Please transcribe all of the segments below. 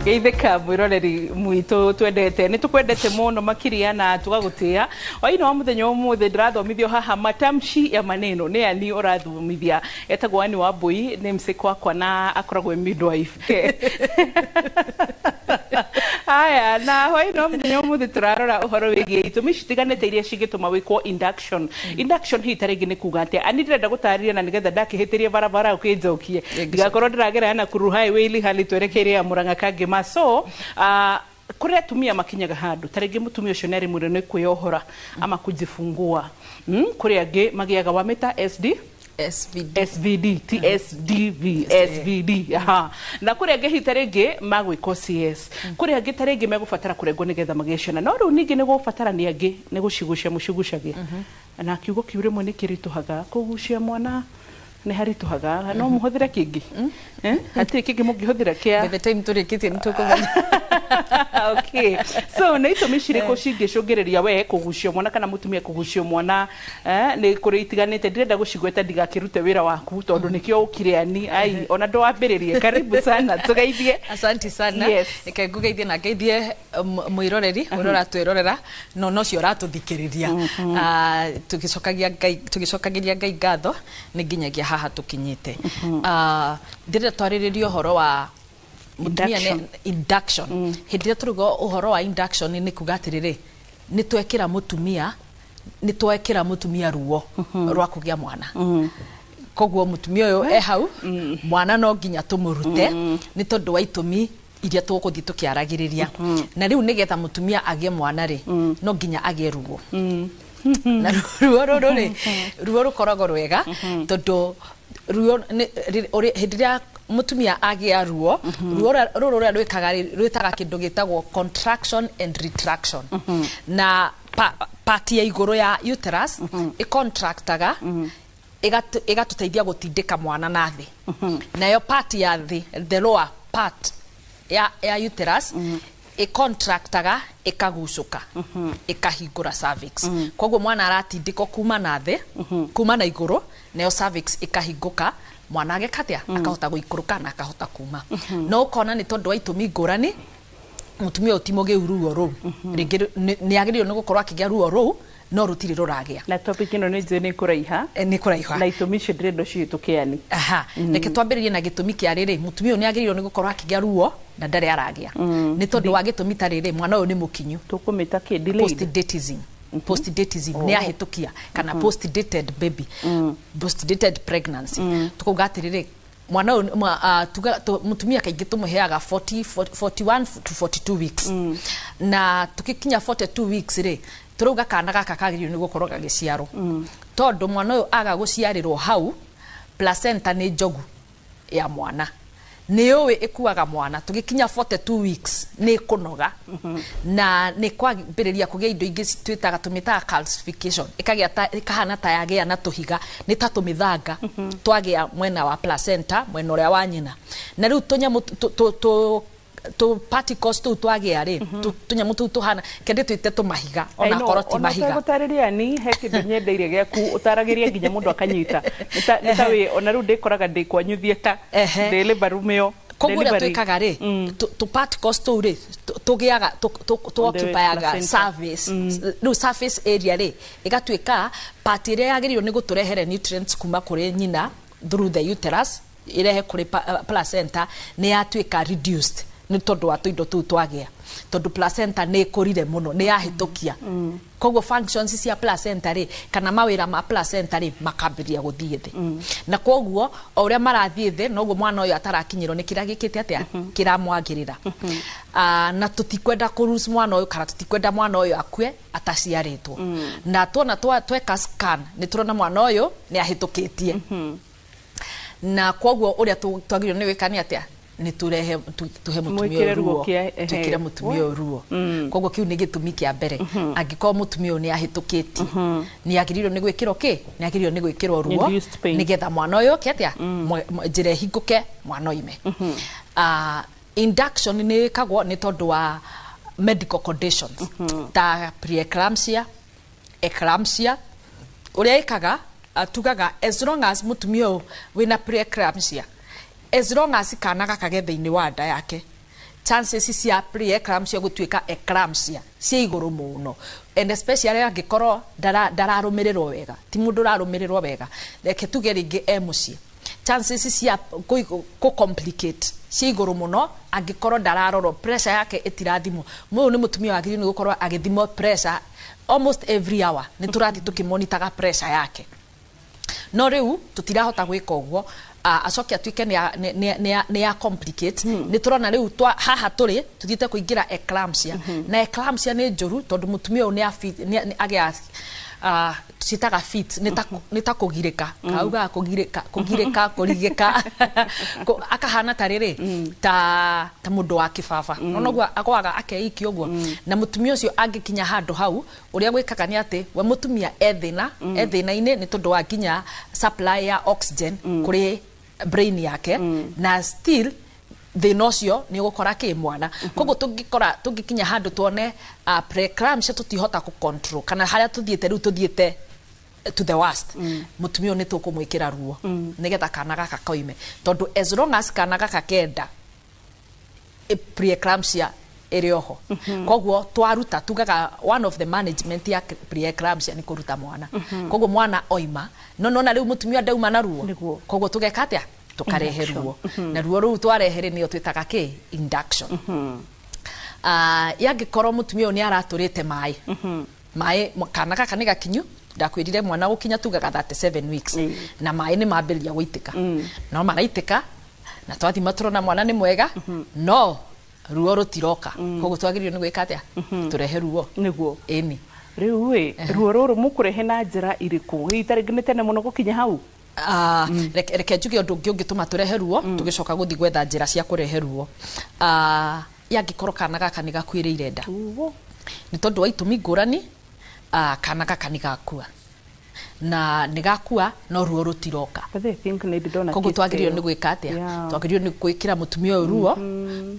Geithĩka mwĩroreri mwitũ twendete, nĩ tũkwendete mũno makĩria na tũgagũtĩa. Waina wa mũthenya ũmũthĩ ndĩrathomithio haha matamshi ya maneno nĩ ani ũrathomithia, etagwo Ani wa Mbui, nĩ msĩ wakwa na akoragwo e midwife. Haya, na hwaĩ-inĩ wa mũthenya ũmũthĩ tũrarora ũhoro wĩgiĩ itũmi citiganĩte iria cingĩtũma wĩkwo induction. Induction hihi ta rĩngĩ nĩ kuga atĩa? Ani ndĩrenda gũtarĩria na nĩgetha ndakĩhĩtĩrie barabara ũkĩnjokie, ndigakorwo ndĩragera Nakuru highway ilihali twerekeire ya Murang'a Kangema. So kũrĩ atumia makinyaga handũ ta rĩngĩ mũtumia ũcio nĩ arĩmwĩrwo nĩ kwĩyohora ama kujifungua. Kũrĩ angĩ magĩaga wamĩta SD SVD. SVD, TSDV, SVD. Aha. Na kũrĩ angĩ hihi ta rĩngĩ magwĩkwo CS, kũrĩ angĩ ta rĩngĩ megũbatara kũrengwo nĩgetha magĩe ciana, no rĩu ningĩ nĩ gũbatarania angĩ nĩ gũcigucia mũcigucagia, na kiugo kĩu rĩmwe nĩ kĩritũhaga. Kũgucia mwana nĩ haritũhaga, no mũhũthĩre kĩngĩ. Eh? Hatirĩ kĩngĩ mũngĩhũthĩra kĩa By the time tũrĩkĩtie nĩ tũkũmenya. Okay, so nĩ itũmi cirĩkũ cingĩcũngĩrĩria we kũgucio mwana kana mũtumia kũgucio mwana? Nĩ kũrĩ itiganĩte, ndirenda gũcigweta ndigakĩrute wĩra waku tondũ nĩkĩo ũkire. Ani ai ona ndwambĩrĩrie, karibu sana, tũgeithie. Asante sana. Yes. Reke ngũgeithie na ngeithie mwĩroreri ũrĩa ũratwĩrorera no nocio ũratũthikĩrĩria. Ah, tũgĩcokagia Ngai, tũgĩcokagĩria Ngai ngatho nĩ nginyagia haha tũkinyĩte. Ah, ndĩrenda twarĩrĩrie ũhoro wa mũtumia Induction. Induction. Hĩndĩ ĩrĩa tũrauga ũhoro wa induction nĩ kuga atĩrĩrĩ, nĩ twekĩra mũtumia ruo rwa kũgĩa mwana. Koguo mũtumia ũyũ e hau, mwana no nginya tũmũrute nĩ tondũ wa itũmi iria tũgũthiĩ tũkĩaragĩrĩria. Na rĩu nĩgetha mũtumia agĩe mwana rĩ, no nginya agĩe ruo, na ruo rũrũ rĩ, ruo rũkoragwo rwega tondũ ruo hĩndĩ ĩrĩa mũtumia agĩa ruo, ruo rũrũ rũrĩa rwĩkaga rĩ, rwĩtaga kĩndũ gĩtagwo contraction and retraction, na part ya igũrũ ya uterus ĩcontractaga ĩgatũteithia gũtindĩka mwana na thĩ, nayo part ya thĩ, the lower part ya uterus, ĩcontractaga ĩkagucũka ĩkahingũra cervix. Koguo mwana aratindĩkwo kuma na thĩ, kuma na igũrũ, nayo cervix ĩkahingũka, mwana ageka atĩa? Akahota gũikũrũka na akahota kuma. No ũkona nĩ tondũ wa itũmi ngũrani mũtumia ũyũ ti mũgĩu ruo rũu, rĩngĩ nĩ agĩrĩirwo nĩ gũkorwo akĩgĩa ruo rũu no rũtirĩ rũragĩa. Na topic ĩno nĩ njũĩ nĩ kũraiha. Eh, nĩ kũraiha. Na itũmi icio ndĩrenda cihĩtũke ani. Aha, reke twambĩrĩrie na gĩtũmi kĩa rĩrĩ, mũtumia ũyũ nĩ agĩrĩirwo nĩ gũkorwo akĩgĩa ruo na ndarĩ aragĩa nĩ tondũ wa gĩtũmi ta rĩrĩ, mwana ũyũ nĩ mũkinyu. Tũkũmĩta kĩ? Delayed? Postdatism. Postdatism nĩ ahĩtũkia kana postdated baby, postdated pregnancy. Tukauga atĩrĩrĩ, mwana ũyũ mũtumia kaingĩ tũmũheaga 40, 41 to 42 weeks, na tũgĩkinya 42 weeks rĩ, tũrauga kana gaka kagĩrĩirwo nĩ gũkorwo gagĩciarwo, tondũ mwana ũyũ aga gũciarĩrwo hau, placenta nĩ njogu ya mwana, nĩ ũĩ ĩkuaga mwana. Tũgĩkinya 42 weeks nĩ ĩkũnoga na nĩ kwambĩrĩria kũgĩa indo ingĩ twĩtaga, tũmĩtaga calcification, ĩkagĩa ta ĩkahana ta yagĩa na tũhiga, nĩ ta tũmĩthanga twagĩa mwena wa placenta, mwena ũrĩa wa nyina. Na rĩu tũnyamũ tũ particles tũu twagĩa rĩ, tũnyamũ tũu tũhana kende twĩte tũmahiga, ona korwo ti mahiga. Ũtegũtarĩria ni he kĩndũ nyendeire gĩaku, ũtaragĩria nginya mũndũ akanyita. Nĩ ta wĩ ona rĩu ndĩkoraga ndĩ kwanyuthie ta ndĩ labour room ĩyo. Koguo ũrĩa Delivery. twĩkaga rĩ, tũ particles tũu rĩ, tũgĩaga tũ On the occupyaga placenta. surface. Rĩu surface area rĩ, ĩgatuĩka part ĩrĩa yagĩrĩirwo nĩ gũtũrehere nutrients kuma kũrĩ nyina through the uterus ĩrehe kũrĩ placenta nĩ yatuĩka reduced nĩ tondũ wa tũindo tũu twagĩa, tondũ placenta nĩ ĩkũrire mũno, nĩ yahĩtũkia. Koguo functions cia placenta rĩ, kana mawĩra ma placenta rĩ, makambĩrĩria gũthiĩ thĩ, na koguo o ũrĩa marathiĩ thĩ noguo mwana ũyũ atarakinyĩrwo nĩ kĩrĩa gĩkĩte atĩa kĩramwagĩrĩra. Ah, na tũtikwenda kũlose mwana ũyũ kana tũtikwenda mwana ũyũ akue ataciarĩtwo. Na tuona tweka scan nĩ tũrona mwana ũyũ nĩ ahĩtũkĩtie, na koguo ũrĩa twagĩrĩirwo nĩ gwĩka nĩ atĩa? Nĩ tũrehe tũhe mũtumia Mwĩkĩre ũyũ ruo ruo, ehe. twĩkĩre mũtumia ũyũ ruo. Koguo kĩu nĩ gĩtũmi kĩa mbere. Angĩkorwo mũtumia ũyũ nĩ ahĩtũkĩtie, nĩ agĩrĩirwo nĩ gwĩkĩrwo kĩ? Nĩ agĩrĩirwo nĩ gwĩkĩrwo ruo Induced pain. nĩgetha mwana ũyũ oke atĩa? Njĩra ĩhingũke mwana oime. Ah, induction nĩ ĩkagwo nĩ tondũ wa medical conditions ta preeclampsia, eclampsia. Ũrĩa ĩkaga, tugaga as long as mũtumia ũyũ wĩna preeclampsia, as long as kana gaka ge thĩinĩ wa nda yake, Chances cia preeclampsia gũtuĩka eclampsia cia igũrũ mũno, and especially angĩkorwo ndararũmĩrĩrwo wega, ti mũndũ ũrarũmĩrĩrwo wega. Reke tuge rĩngĩ e mũciĩ, chances cia kũ complicate cia igũrũ mũno angĩkorwo ndararorwo, pressure yake ĩtirathimwo. Mũyũ nĩ mũtumia wagĩrĩirwo nĩ gũkorwo agĩthimwo pressure almost every hour. Nĩ tũrathiĩ tũkĩmonitaga pressure yake, no rĩu tũtirahota gwĩka ũguo. Acoke atuĩke nĩ ya complicate. Nĩ tũrona rĩu haha tũrĩ tũthiĩte kũingĩra eclampsia, na eclampsia nĩ njũru tondũ mũtumia ũyũ nĩ agĩa ciĩtaga fit, nĩ ta kũgirĩka, kaugaga kũgirĩka, kũgirĩka, kũrigĩka. Akahana ta rĩrĩ ta mũndũ wa kĩbaba, nona ũguo agwaga akeikia ũguo. Na mũtumia ũcio angĩkinya handũ hau, ũrĩa gwĩkaga nĩ atĩ we mũtumia e thĩna, e thĩna-inĩ nĩ tondũ wa nginya supply ya oxygen kũrĩ brain yake, na still thĩna ũcio nĩ ũgũkora kĩ mwana. Koguo tũngĩkora, tũngĩkinya handũ tuone preeclampsia tũtihota kũ control, kana harĩa tũthiĩte rĩu tũthiĩte to the worst, mũtumia ũyũ nĩ tũkũmwĩkĩra ruo nĩgetha kana gaka koime, tondũ as long as kana gaka kenda, preeclampsia ĩrĩ oho. Koguo twaruta, tugaga one of the management ya preeclampsia nĩ kũruta mwana. Koguo mwana oima, no nona rĩu mũtumia ndauma na ruo. Koguo tũgeka atĩa? Tũkarehe Induction. ruo, na ruo rũu twarehe rĩ, nĩyo twĩtaga kĩ? Induction. Yangĩkorwo mũtumia ũyũ nĩ aratũrĩte maĩ, maĩ kana gaka nĩ gakinyu, ndakwĩrire mwana gũkinya tugaga 37 weeks, na maĩ nĩ mambĩrĩria gũitĩka, no maraitĩka, na twathima tũrona mwana nĩ mwega, no ruo rũtiroka. Koguo twagĩrĩirwo nĩ gwĩka atĩa? Tũrehe ruo. Ĩni. Rĩu ĩ, ruo rũrũ mũkũrehe na njĩra irĩkũ? Hihi ta rĩngĩ nĩ tene mũno gũkinya hau? Reke njuge ũndũ ũngĩ ũngĩtũma tũrehe ruo, tũgĩcoka gũthiĩ gwetha njĩra cia kũrehe ruo. Yangĩkorwo kana gaka nĩ gakuĩrĩire nda nĩ tondũ wa itũmi ngũrani, kana gaka nĩ gakua, na nĩ gakua no ruo rũtiroka. But I think nĩ ndĩ ndona Koguo case twagĩrĩirwo ta nĩ ĩyo. gwĩka atĩa? Twagĩrĩirwo nĩ gwĩkĩra mũtumia ũyũ ruo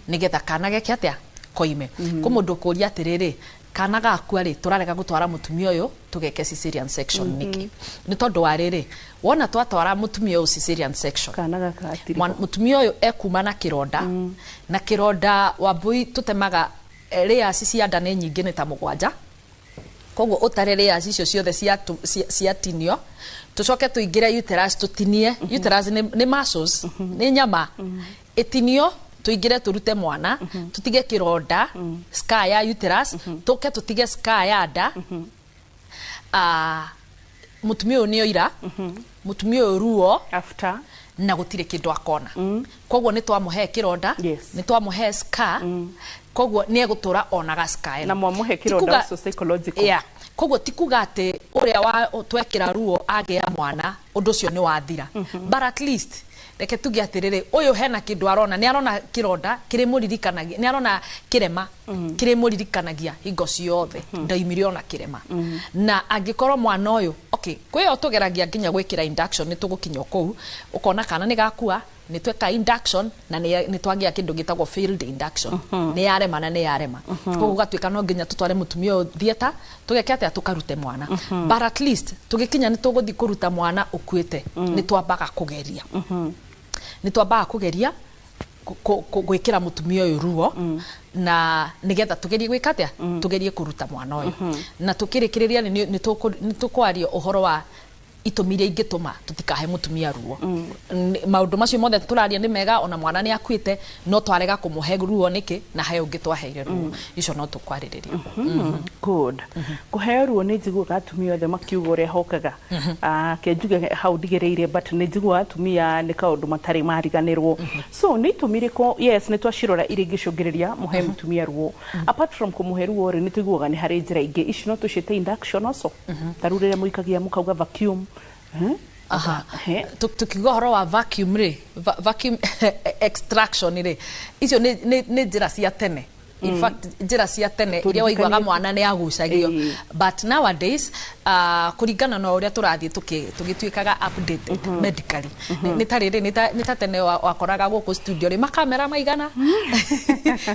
nĩgetha kana geke atĩa? Koime. Kũ mũndũ ũkũria atĩrĩrĩ, kana gakua rĩ, tũrarega gũtwara mũtumia ũyũ tũgeke cesarean section nĩkĩ? Nĩ tondũ wa rĩrĩ, wona twatwara mũtumia ũyũ cesarean section, Kana gaka gatirĩ ho. Mũtumia ũyũ ekuma na kĩronda, na kĩronda, Wambui, tũtemaga layers cia nda nĩ nyingĩ, nĩ ta 7. Koguo ũtare layers icio ciothe ciatinio, tũcoke tũingĩre uterus, tũtinie uterus, nĩ muscles, nĩ nyama ĩtinio, tũingĩre tũrute mwana, tũtige kĩronda, scar ya uterus, tũke tũtige scar ya nda. Mũtumia ũyũ nĩ oira, mũtumia ũyũ ruo After na gũtirĩ kĩndũ akona. Koguo nĩ twamũhe kĩronda, nĩ twamũhe scar, koguo nĩ egũtũra onaga scar ĩno. Na mwamũhe Ti kĩronda ũcio psychological. Yeah. Koguo ti kuga atĩ ũrĩa wa twekĩra ruo agĩa mwana ũndũ ũcio nĩ wathira, but at least reke tuge atĩrĩrĩ, ũyũ hena kĩndũ arona, nĩ arona kĩronda kĩrĩ mũririkanagia, nĩ arona kĩrema kĩrĩ mũririkanagia hingo ciothe ndaimire ona kĩrema. Na angĩkorwo mwana ũyũ, okay, kwĩyo tũgeragia nginya gwĩkĩra induction, nĩ tũgũkinya o kũu, ũkona kana nĩ gakua, nĩ tweka induction na nĩ twagĩa kĩndũ gĩtagwo failed induction, nĩ yarema na nĩ yarema. Koguo gũgatuĩka no nginya tũtware mũtumia ũyũ theatre, tũgeke atĩa? Tũkarute mwana. But at least tũgĩkinya nĩ tũgũthiĩ kũruta mwana ũkuĩte, nĩ twambaga kũgeria, nĩ twambaga kũgeria gwĩkĩra mũtumia ũyũ ruo, na nĩgetha tũgerie gwĩka atĩa? Tũgerie kũruta mwana ũyũ. Na tũkĩrĩkĩrĩria nĩ tũkwaria ũhoro wa itũmi iria ingĩtũma tũtikahe mũtumia ruo. Maũndũ macio mothe tũraria nĩ mega, ona mwana nĩ akuĩte, no twarega kũmũhe ruo nĩkĩ, na he ũngĩ twaheire ruo? Icio no tũkwarĩrĩria. Good. Kũheo ruo, nĩ njiguaga atumia othe makiuga ũrĩa hokaga. Ke njuge hau ndigĩrĩire, but nĩ njiguaga atumia nĩ kaũndũ matarĩ mariganĩrwo. So nĩ itũmi irĩkũ, yes, nĩ twacirora iria ingĩcũngĩrĩria mũhe mũtumia ruo. Apart from kũmũhe ruo rĩ, nĩ tũiguaga nĩ harĩ njĩra ingĩ, ici no tũciĩte induction also, ta rĩu rĩrĩa mũikagia mũkauga vacuum. Aha. He. Tukiuga ũhoro wa vacuum rĩ, vacuum extraction rĩ, icio nĩ njĩra cia tene. In fact, njĩra cia tene iria waiguaga mwana nĩ agucagio, but nowadays kũringana na ũrĩa tũrathiĩ tũgĩtuĩkaga updated medically, nĩ ta rĩrĩ, nĩ ta tene wakoraga gũkũ studio rĩ makamera maigana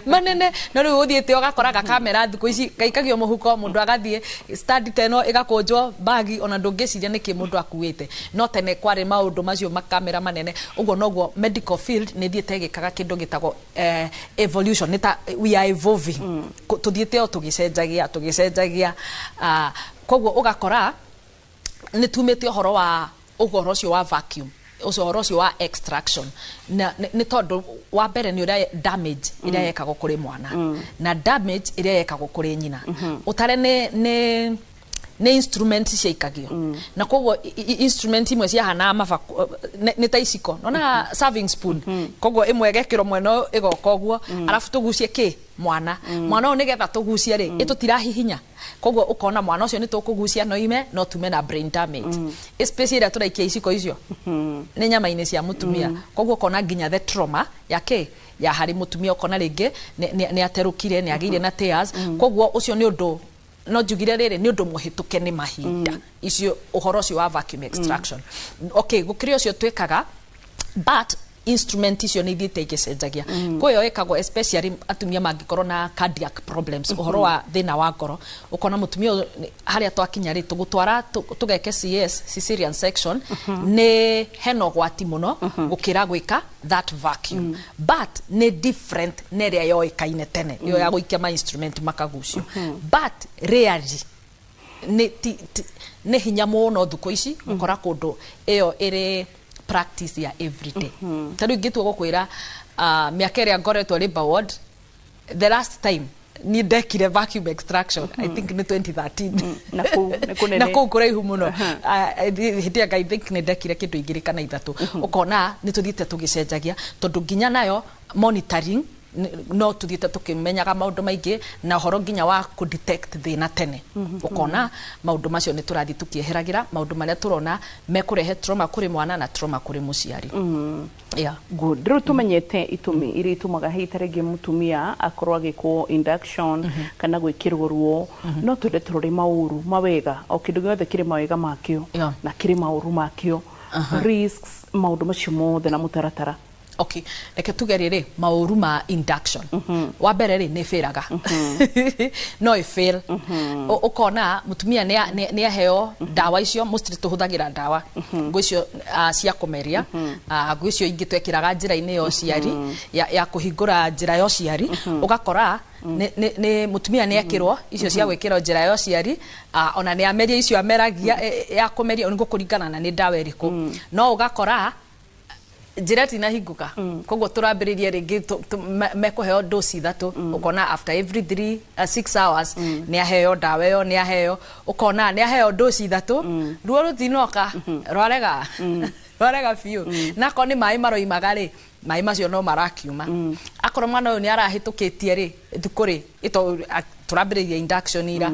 manene, no rĩu ũthiĩte ũgakoraga kamera thikũ ici gaikagio mũhuko, mũndũ agathiĩ stand ta ĩno ĩgakũnjwo bagi, ona ndũngĩciria nĩkĩ mũndũ akuĩte. No tene kwarĩ maũndũ macio makamera manene ũguo. Noguo medical field nĩ thiĩte ĩgĩkaga kĩndũ gĩtagwo evolution, nĩ ta we are evolving. Tũthiĩte o tũgĩcenjagia tũgĩcenjagia. Koguo ũgakora nĩ tumĩte ũhoro wa ũhoro ũcio wa vacuum, ũcio ũhoro ũcio wa extraction, na nĩ tondũ wa mbere nĩ ũrĩa damage ĩrĩa yekagwo kũrĩ mwana na damage ĩrĩa yekagwo kũrĩ nyina. Ũtare nĩ instrument ciaikagio, na koguo instrument imwe ciahanaga mabaku, nĩ ta iciko nona serving spoon, koguo ĩmwe ĩgekĩrwo mwena ũyũ ĩgoka ũguo, arabu tũgucie kĩ mwana mwana ũyũ nĩgetha tũgucie rĩ ĩtũtirahihinya, koguo ũkona mwana ũcio nĩ tũkũgucia no ime no tume na brain damage. Space ĩrĩa tũraikia iciko icio nĩ nyama-inĩ cia mũtumia, koguo ũkona nginya the trauma ya kĩ ya harĩ mũtumia, ũkona rĩngĩ nĩ aterũkire, nĩ agĩire na tears. Koguo ũcio nĩ ũndũ no njugire rĩrĩ nĩ ũndũ mũhĩtũke nĩ mahinda icio, ũhoro ũcio wa vacuum extraction. Okay, gũkĩrĩ ũcio twĩkaga, but instrument icio nĩ ithiĩte igĩcenjagia. Kwĩyo ĩkagwo especially atumia mangĩkorwo na cardiac problems, ũhoro wa thĩna wa ngoro, ũkona mũtumia ũyũ harĩa twakinya rĩ tũgũtwara tũgeke CS, cesarean section, nĩ hena ũgwati mũno gũkĩra gwĩka that vacuum. But nĩ different na ĩrĩa yoĩkaine tene, ĩyo ya gũikia ma instrument makagucio. But rarely nĩ nĩ hinya mũno thukũ ici gũkora kũndũ ĩyo ĩrĩ practice ya everyday. Ta rĩu ingĩtua gũkwĩra, mĩaka ĩrĩa ngoretwo labour ward, the last time ni ndekire vacuum extraction, I think nĩ 2013. Na kũu nĩ kũnene. Na kũu kũraihu mũno. Hĩndĩ ĩyo I think nĩ ndekire kĩndũ 2 kana 3. Ũkona nĩ tũthiĩte tũgĩcenjagia, tondũ nginya nayo monitoring no tuthiĩte tũkĩmenyaga maũndũ maingĩ na ũhoro nginya wa kũ detect thĩna tene. Ũkona maũndũ macio nĩ tũrathiĩ tũkĩeheragĩra maũndũ marĩa tũrona mekũrehe trauma kũrĩ mwana na trauma kũrĩ mũciari, yeah. Good. Rĩu tũmenyete itũmi iria itũmaga hihi ta rĩngĩ mũtumia akorwo agĩkwo induction kana gwĩkĩrwo ruo, no twende tũrore maũru mawega. O kĩndũ gĩothe kĩrĩ mawega makĩo na kĩrĩ maũru makĩo, risks, maũndũ macio mothe na mũtaratara. Okay, reke tuge rĩrĩ, maũru ma induction, wa mbere rĩ nĩ ĩbĩraga, no ĩfail. Ũkona mũtumia nĩ aheo ndawa icio, mostly tũhũthagĩra ndawa ngũ icio cia kũmeria, ngũ icio ingĩ twekĩraga njĩra-inĩ ya ũciari, ya kũhingũra njĩra ya ũciari. Ũgakora nĩ mũtumia nĩ ekĩrwo icio cia gwĩkĩrwo njĩra ya ũciari, ona nĩ ameria icio ameragia, ya kũmeria nĩ gũkũringana na nĩ ndawa ĩrĩkũ, no ũgakora njĩra tinahingũka, koguo tũrambĩrĩria rĩngĩ mekũheo dosi 3. Ũkona after every 3, 6 hours nĩ aheo ndawa ĩyo, nĩ aheo, ũkona nĩ aheo dosi 3, ruo rũtinoka, rwarega rwarega biũ. Na akorwo nĩ maĩ maroimaga rĩ, maĩ macio no marakiuma. Akorwo mwana ũyũ nĩ arahĩtũkĩtie rĩ thukũ rĩ, tũrambĩrĩria induction ira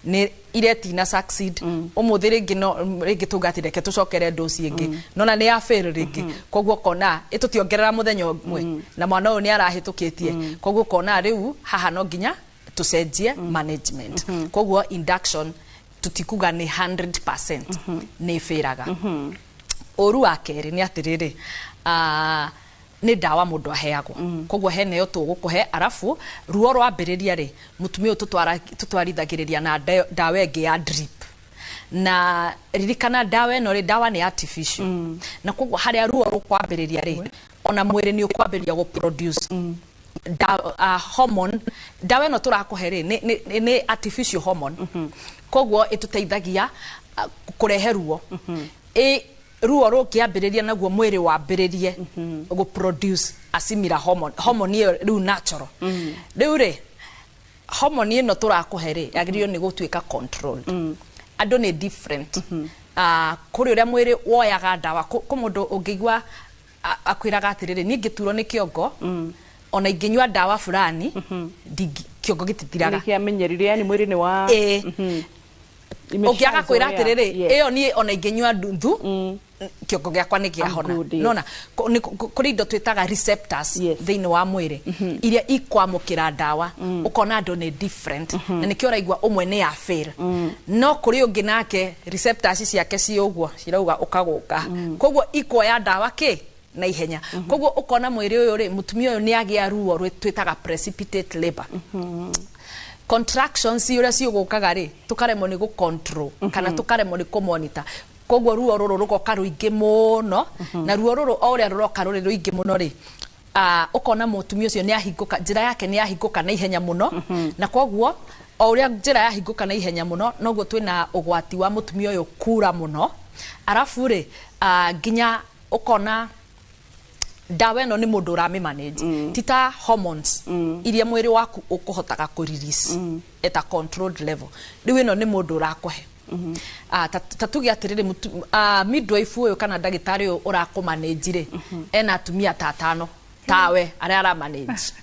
nĩ iretina succeed ũmũthĩ rĩngĩ, no rĩngĩ tuga atĩ reke tũcokere dosi ĩngĩ, nona nĩ ya fail rĩngĩ. Koguo ũkona ĩtũtiongerera mũthenya ũmwe na mwana ũyũ nĩ arahĩtũkĩtie, koguo ũkona rĩu haha no nginya tũcenjie management. Koguo induction tutikuga nĩ 100% nĩ ĩbĩraga. Ũru wa kerĩ nĩ atĩrĩrĩ, nĩ ndawa mũndũ aheagwo, koguo hena ĩyo tũgũkũhe, arabu ruo rwambĩrĩria rĩ, mũtumia ũyũ tũtwarithagĩrĩria na ndawa ĩngĩ ya drip. Na ririkana ndawa ĩno rĩ, ndawa nĩ artificial, na koguo harĩa ruo rũkwambĩrĩria rĩ, ona mwĩrĩ nĩ ũkwambĩrĩria gũ produce hormone. Ndawa ĩno tũrakũhe rĩ nĩ artificial hormone, koguo ĩtũteithagia kũrehe ruo. Ĩ ruo rũngĩambĩrĩria, naguo mwĩrĩ wambĩrĩrie gũ produce a similar hormone, hormone ĩyo rĩu natural. Rĩu rĩ, hormone ĩno tũrakũhe rĩ yagĩrĩirwo nĩ gũtuĩka controlled. Andũ nĩ different. Kũrĩ ũrĩa mwĩrĩ woyaga ndawa, kũ mũndũ ũngĩigua akwĩraga atĩrĩrĩ, niĩ ngĩturwo nĩ kĩongo, ona ingĩnyua ndawa fulani, kĩongo gĩtithiraga. Nĩ kĩamenyerire, yani mwĩrĩ nĩ wa Ĩĩ. Ũngĩaga kwĩra atĩrĩrĩ, ĩyo niĩ ona ingĩnyua nduthu kĩongo gĩakwa nĩ kĩahona. Nona kũrĩ indo twĩtaga receptors thĩinĩ wa mwĩrĩ iria ikwamũkĩra ndawa, ũkona andũ nĩ different, na nĩkĩo ũraigua ũmwe nĩ ya fail, no kũrĩ ũngĩ nake receptors ciake ci ũguo cirauga ũkagũka, koguo ikuoya ndawa kĩ na ihenya. Koguo ũkona mwĩrĩ ũyũ rĩ, mũtumia ũyũ nĩ agĩa ruo twĩtaga precipitate labor. Contractions ũrĩa ciũgũkaga rĩ, tũkaremwo nĩ gũ-control kana tũkaremwo nĩ kũ-monitor, koguo ruo rũrũ rũgoka rũingĩ mũno, na ruo rũrũ o ũrĩa rũroka rũrĩ rũingĩ mũno rĩ, ũkona mũtumia ũcio nĩ ahingũka, njĩra yake nĩ yahingũka na ihenya mũno, na koguo o ũrĩa njĩra yahingũka na ihenya mũno noguo twĩna ũgwati wa mũtumia ũyũ kura mũno. Arabu rĩ, nginya ũkona ndawa ĩno nĩ mũndũ ũramĩ manage, ti ta hormones iria mwĩrĩ waku ũkũhotaga kũ release at a controlled level. Rĩu ĩno nĩ mũndũ ũrakũhe. Ta tuge atĩrĩrĩ, midwife ũyũ kana ndagĩtarĩ ũyũ ũrakũ manage rĩ, ena atumia ta atano tawe arĩa ara manage,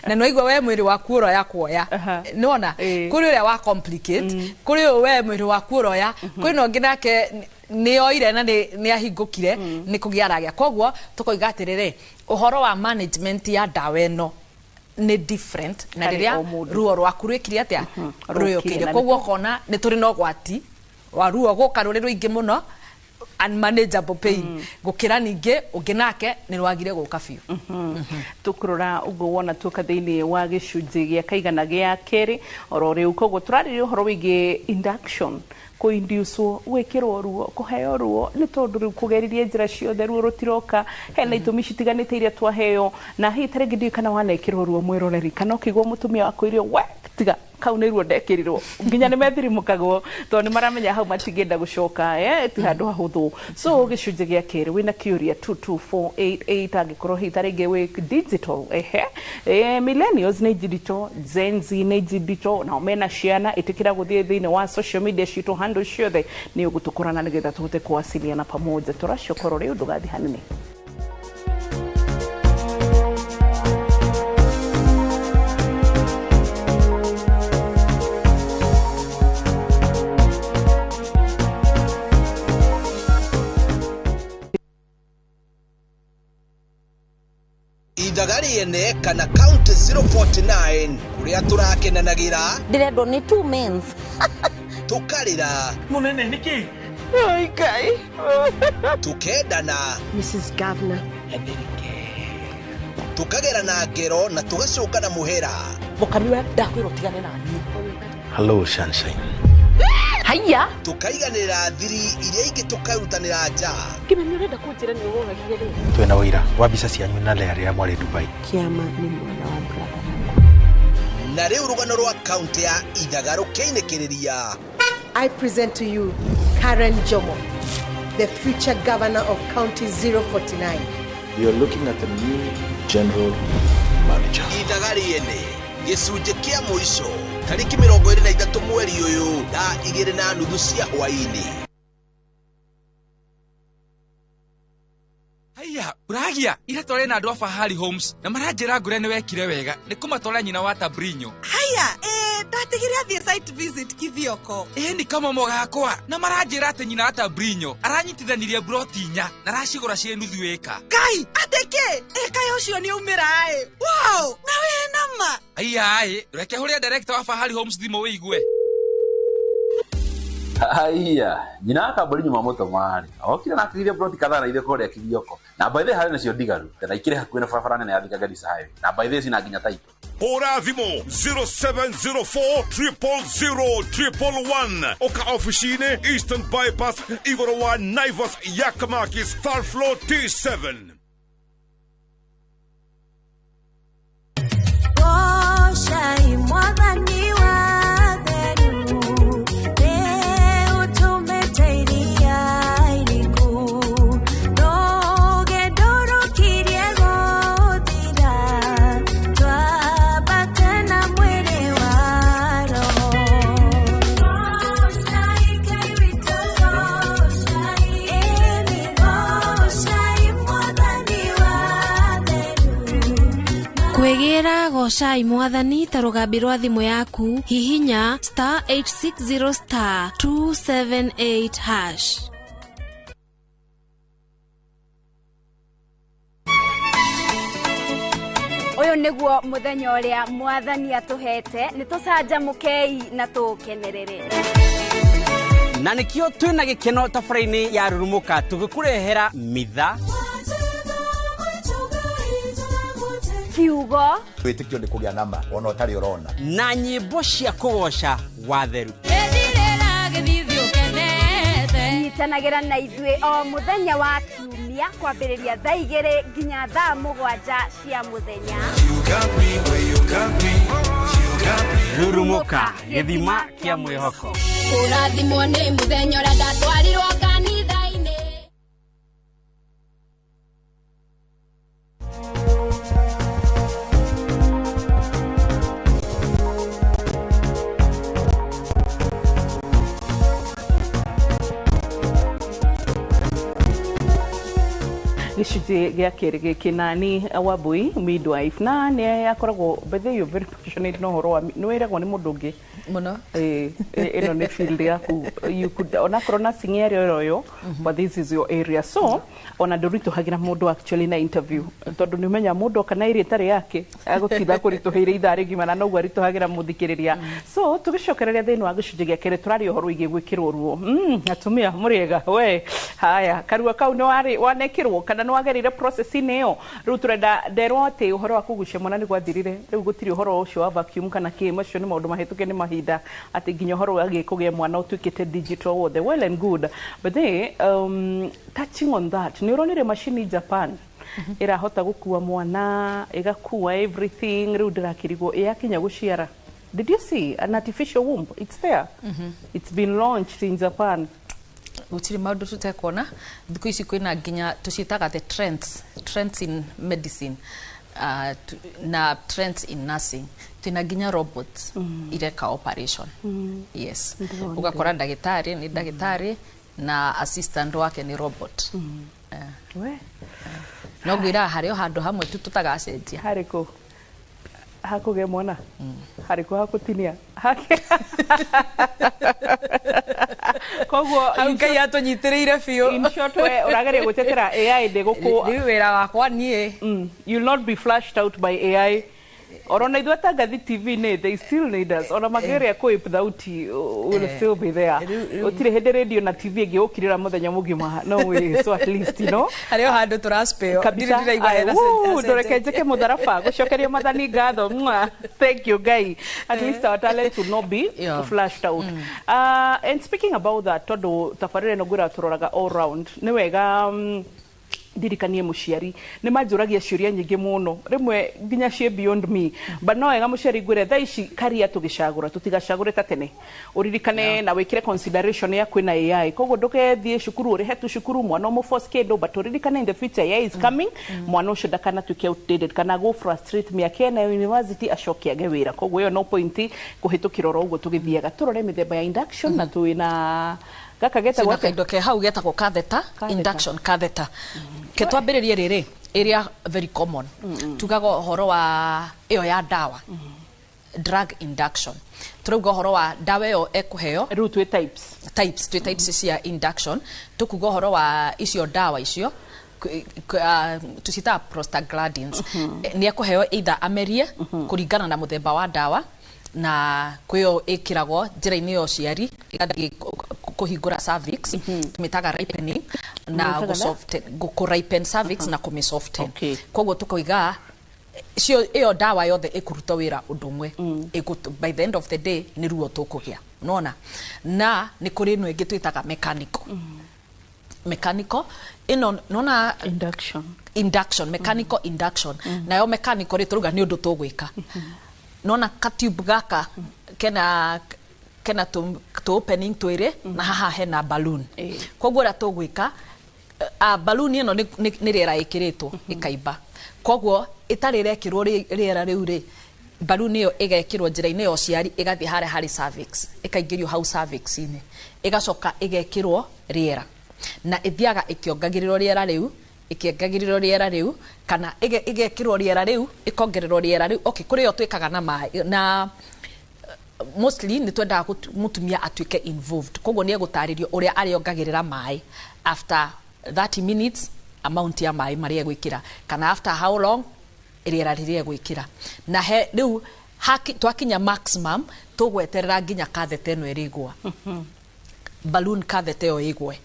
na no igua we mwĩrĩ waku ũroya kuoya, nĩwona kũrĩ ũrĩa wa complicate, kũrĩ ũyũ we mwĩrĩ waku ũroya, kwĩna ũngĩ nake nĩ oire na nĩ ahingũkire nĩ kũgĩa aragĩa. Koguo tũkoiga atĩrĩrĩ, ũhoro wa management ya ndawa ĩno nĩ different na rĩrĩa ruo rwaku rwĩkire atĩa, rũyũkĩire. Koguo ũkona nĩ tũrĩ na ũgwati wa ruo gũka rũrĩ rũingĩ mũno, unmanageable pain, gũkĩra ningĩ ũngĩ nake nĩ rwagire gũka biũ. Tũkũrora ũguo wona tuoka thĩinĩ wa gĩcunjĩ gĩa kaigana gĩa kerĩ oro rĩu. Koguo tũrarĩrĩria ũhoro wĩgiĩ induction, kũinducwo, gwĩkĩrwo ruo, kũheo ruo, nĩ tondũ rĩu kũgeririe njĩra ciothe ruo rũtiroka. Hena itũmi citiganĩte iria twaheo, na hihi ta rĩngĩ ndiũĩ kana wanekĩrwo ruo mwĩroreri, kana ũkĩigua mũtumia wakwĩire we tiga kau nĩ ruo ndekĩrirwo, nginya nĩ methirimũkagwo tondũ nĩ maramenya hau matingĩenda gũcoka, ti handũ hahũthũ. So gĩcunjĩ gĩa kerĩ wĩna kĩũria 22488 angĩkorwo hihi ta rĩngĩ wĩ digital, ehe, millennials nĩ digital, Gen Z nĩ digital, nao mena ciana, ĩtĩkĩra gũthiĩ thĩinĩ wa social media citũ handle ciothe nĩ ũgũtũkorana nĩgetha tũhote kuwasiliana pamoja. Tũracokoro rĩu, ndũgathiĩ hanene. Ithaga rĩene kana County 049 kũrĩa tũrakenanagĩra. Ndĩrendwo nĩ two mens. Tũkarĩra. Mũnene nĩkĩ? Oi Ngai. Tũkendana. Mrs. Governor. Tũkagerana ngero na tũgacũngana mũhera. Mũkamiwe ndakwĩrwo tigane na niĩ. Hello sunshine. Haiya. Tũkaiganĩra thiri iria ingĩ tũkarutanĩra nja. Kĩmeni ũrenda kũnjĩra nĩ ũroragire rĩ? Twĩna ũira wa mbica cianyu na Lea rĩrĩa mwarĩ Dubai. Kĩama nĩ mwana wa brother. Na rĩu rũgano rwa kaunti ya Ithaga rũkĩinĩkĩrĩria. I present to you Karen Jomo, the future governor of County 049. You're looking at a new general manager. Ithaga rĩene gĩcunjĩ kĩa mũico tarĩki 23 mweri ũyũ thaa 2:30 cia hwaĩ-inĩ. Haiya, uragia ira tware na andũ a Fahari Homes na maranjĩra ngũre nĩ wekire wega nĩ kũmatwara nyina wa Tabrinyo. Haiya, ndatigire athiĩ site visit Kithioko. Nĩ kamomo gakwa na maranjĩra atĩ nyina wa Tabrinyo aranyitithanirie broti 4 na aracigũra ciĩ nuthu ĩka. Ngai, atĩ kĩ? Ĩka ũcio nĩ aumĩra ĩ. Wow, na wĩ nama. Haiya ĩ, reke hũrĩre director wa Fahari Homes thimũ wĩigue. Haiya, nyina wa Kaburi nyuma mũtoma-rĩ, okire na akĩgiria ploti kadhaa na ithuĩ kũrĩa Kithioko. Na by the way harĩ nacio ndigaru, na ikĩrĩ hakuhĩ na barabara nene ya Thika Garissa Highway. Na by the way cina nginya title. Hũra thimũ 0704 000 111 oka ofici-inĩ Eastern Bypass igũrũ wa Naivas Yakamakis third floor T7. Goshai mwathani wa theru Kwĩgĩra Gocai Mwathani ta rũgambi rwa thimũ yaku, hihinya star 860 star 278 hash. Ũyũ nĩguo mũthenya ũrĩa Mwathani atũhete, nĩ tũcanjamũkei na tũũkenerere. Na nĩkĩo twĩna gĩkeno tabarĩra-inĩ ya Rurumũka tũgĩkũrehera mitha, kiugo, wĩtĩkio nĩ kũgĩa nama ona ũtarĩ ũrona, na nyĩmbo cia kũgoca watheru. Nyitanagĩra na ithuĩ o mũthenya wa kiumia kwambĩrĩria thaa 2 nginya thaa 7 cia mũthenya. Rurumũka, gĩthima kĩa mwĩhoko. Kũrathimwo nĩ mũthenya ũrĩa ndatwarirwo kanitha-inĩ. Gĩcunjĩ gĩa kerĩ gĩkĩ nani Wambui midwife, na nĩ akoragwo, by the way, you're very passionate na ũhoro wa nĩ wĩragwo nĩ mũndũ ũngĩ mũno. Ĩno nĩ field yaku, you could onakorwo nursing area ĩyo, but this is your area, so ona ndũritũhagĩra mũndũ actually na interview, tondũ nĩ ũmenya mũndũ oka na area ĩtarĩ yake agũtinda kũritũhĩire ithaa rĩgima, na noguo aritũhagĩra mũthikĩrĩria. So tũgĩcokereria thĩinĩ wa gĩcunjĩ gĩa kerĩ, tũraria ũhoro wĩgiĩ gwĩkĩrwo ruo. Atumia mũrĩega we, haya karua kau nĩ warĩ wanekĩrwo kana nĩ wagerire process-inĩ ĩyo? Rĩu tũrenda nderwo atĩ ũhoro wa kũgucia mwana nĩ gwathirire, rĩu gũtirĩ ũhoro ũcio wa vacuum kana kĩ, macio nĩ maũndũ mahĩtũke nĩ mahinda, atĩ nginya ũhoro wa kũgĩa mwana ũtuĩkĩte digital wothe, well and good. But they, touching on that, nĩ ũronire macini Japan ĩrahota gũkua mwana, ĩgakua everything, rĩu ndĩrakĩrigwo ĩyakinya gũciara. Did you see an artificial womb? It's there. It's been launched in Japan. Gũtirĩ maũndũ tũtekuona thikũ ici, kwĩna nginya tũciĩtaga the trends in medicine, na trends in nursing. Twĩna nginya robots ireka operation. Yes, ũgakora ndagĩtarĩ nĩ ndagĩtarĩ na assistant wake nĩ robot. We. No ngwĩraga harĩ o handũ hamwe tu tũtagacenjia. Harĩkũ? Hakũgĩa mwana? Harĩkũ hakũtinia? Koguo hau Ngai atũnyitĩrĩire biũ. In short, we ũrageria gwĩtetera AI ndĩgũkũ. Rĩu wĩra wakwa niĩ. You'll not be flushed out by AI. Orona ithuĩ atangathi TV nĩ they still need us. Ona mageria kũip thauti will still be there. Gũtirĩ hĩndĩ radio na TV ĩngĩũkirĩra mũthenya mũgima. No way, so at least you know. Harĩ o handũ tũraspeo. Kabisa. Ndũreke njĩke mũtharaba gũcokeria Mwathani ngatho. Thank you Ngai. At least our talent will not be flushed out. And speaking about that, tondũ tabarĩra ĩno ngwĩra tũroraga all round, nĩ wega ndirikanie mũciari nĩ manjũragia ciũria nyingĩ mũno, rĩmwe nginya ciĩ beyond me, but no wega mũciari ngwĩre thaa ici karia tũgĩcagũra tũtigacagũre ta tene, ũririkane na wĩkĩre consideration ya kwĩna AI, koguo ndũgethiĩ cukuru ũrĩhe tu cukuru mwana ũmũforce kĩndũ, but ũririkane in the future AI is coming, mwana ũcio ndakanatuĩke outdated kana go frustrate mĩaka ĩna ya university acoke age wĩra. Koguo ĩyo no point kũhĩtũkĩra oro ũguo tũgĩthiaga tũrore mĩthemba ya induction na twĩna gaka getagwo kaindo ke hau getagwo catheter, induction catheter. Ke twambĩrĩrie rĩrĩ ĩrĩa very common, tugaga ũhoro wa ĩyo ya ndawa, drug induction. Turauga ũhoro wa ndawa ĩyo ĩkũheo rĩu twĩ types, twĩ types cia induction. Tukuga ũhoro wa icio ndawa icio tucitaga prostaglandins, nĩ ekũheo either amerie kũringana na mũthemba wa ndawa, na kwĩyo ĩkĩragwo njĩra-inĩ ya ũciari ĩgathiĩ kũhingũra cervix, tũmĩtaga ripening, na kũ ripen cervix na kũmĩ soften. Koguo tũkoiga cio ĩyo ndawa yothe ĩkũruta wĩra ũndũ ũmwe, by the end of the day nĩ ruo tũkũgĩa nona. Na nĩ kũrĩ ĩno ĩngĩ twĩtaga mechanical. Mechanical ĩno nona induction, mechanical induction. Nayo mechanical rĩ, tũrauga nĩ ũndũ tũgwĩka nona ka tube gaka kena tũ opening twĩrĩ, na haha hena balloon. Koguo ũrĩa tũgwĩka, balloon ĩno nĩ rĩera ĩkĩrĩtwo ĩkaimba, koguo ĩtarĩ ĩrekĩrwo rĩera rĩu rĩ, balloon ĩyo ĩgekĩrwo njĩra-inĩ ya ũciari ĩgathiĩ harĩa harĩ cervix, ĩkaingĩrio hau cervix-inĩ, ĩgacoka ĩgekĩrwo rĩera na ĩthiaga ĩkĩongagĩrĩrwo rĩera rĩu Ĩkĩongagĩrĩrwo rĩera rĩu kana ĩgekĩrwo rĩera rĩu, ĩkongererwo rĩera rĩu. Okay, kũrĩ yo twĩkaga na maĩ na mostly nĩ twendaga mũtumia atuĩke involved, koguo nĩ egũtarĩrio ũrĩa arĩongagĩrĩra maĩ after 30 minutes, amount ya maĩ marĩa egwĩkĩra, kana after how long rĩera rĩrĩa egwĩkĩra. Na he rĩu twakinya maximum, tũgweterera nginya catheter ĩno ĩrĩgwa, balloon catheter ĩyo ĩgwe.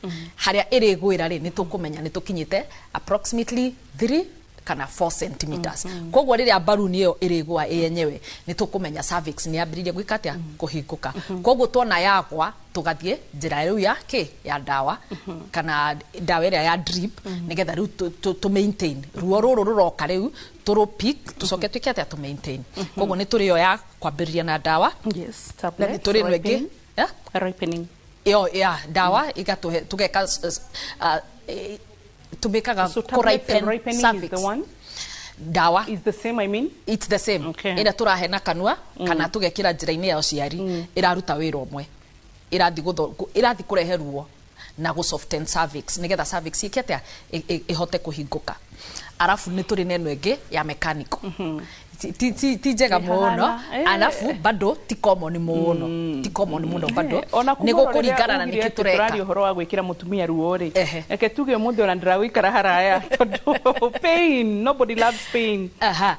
Harĩa ĩrĩgwĩra rĩ, nĩ tũkũmenya nĩ tũkinyĩte approximately 3 kana 4 centimeters. Koguo rĩrĩa balloon ĩyo ĩrĩgwa ĩyenyewe, nĩ tũkũmenya cervix nĩ yambĩrĩirie gwĩka atĩa? Kũhingũka. Koguo tuona yagwa, tũgathiĩ njĩra rĩu ya kĩ ya ndawa kana ndawa ĩrĩa ya drip, nĩgetha rĩu tũ maintain ruo rũrũ rũroka, rĩu tũrũ peak, tũcoke twĩke atĩa? Tũ maintain. Koguo nĩ tũrĩ yo ya kwambĩrĩria na ndawa na nĩ tũrĩ ĩno ĩngĩ. Yeah? Ripening. Ĩyo ya ndawa ĩgatũhe, tũgeka tumĩkaga. So tablets and kũ-ripen ripening is cervix. The one? Ndawa is the same, I mean. It's the same. Ĩrĩa tũrahe na kanua kana tũgekĩra njĩra-inĩ ya ũciari ĩraruta wĩra ũmwe, ĩrathiĩ kũrehe ruo na gũ soften cervix, nĩgetha cervix ĩke atĩa? Ĩhote kũhingũka. Arabu nĩ tũrĩ na ĩno ĩngĩ ya mechanical. Ti njega mũno. Ĩhana, eh. Arabu bado ti common mũno, ti common mũno bado. Ona nĩ gũkũringana na nĩkĩ tũreka. Tũraria ũhoro wa gwĩkĩra mũtumia ruo rĩ, reke tuge ũmũthĩ ona ndĩrawĩikara haraya, tondũ pain, nobody loves pain. Aha.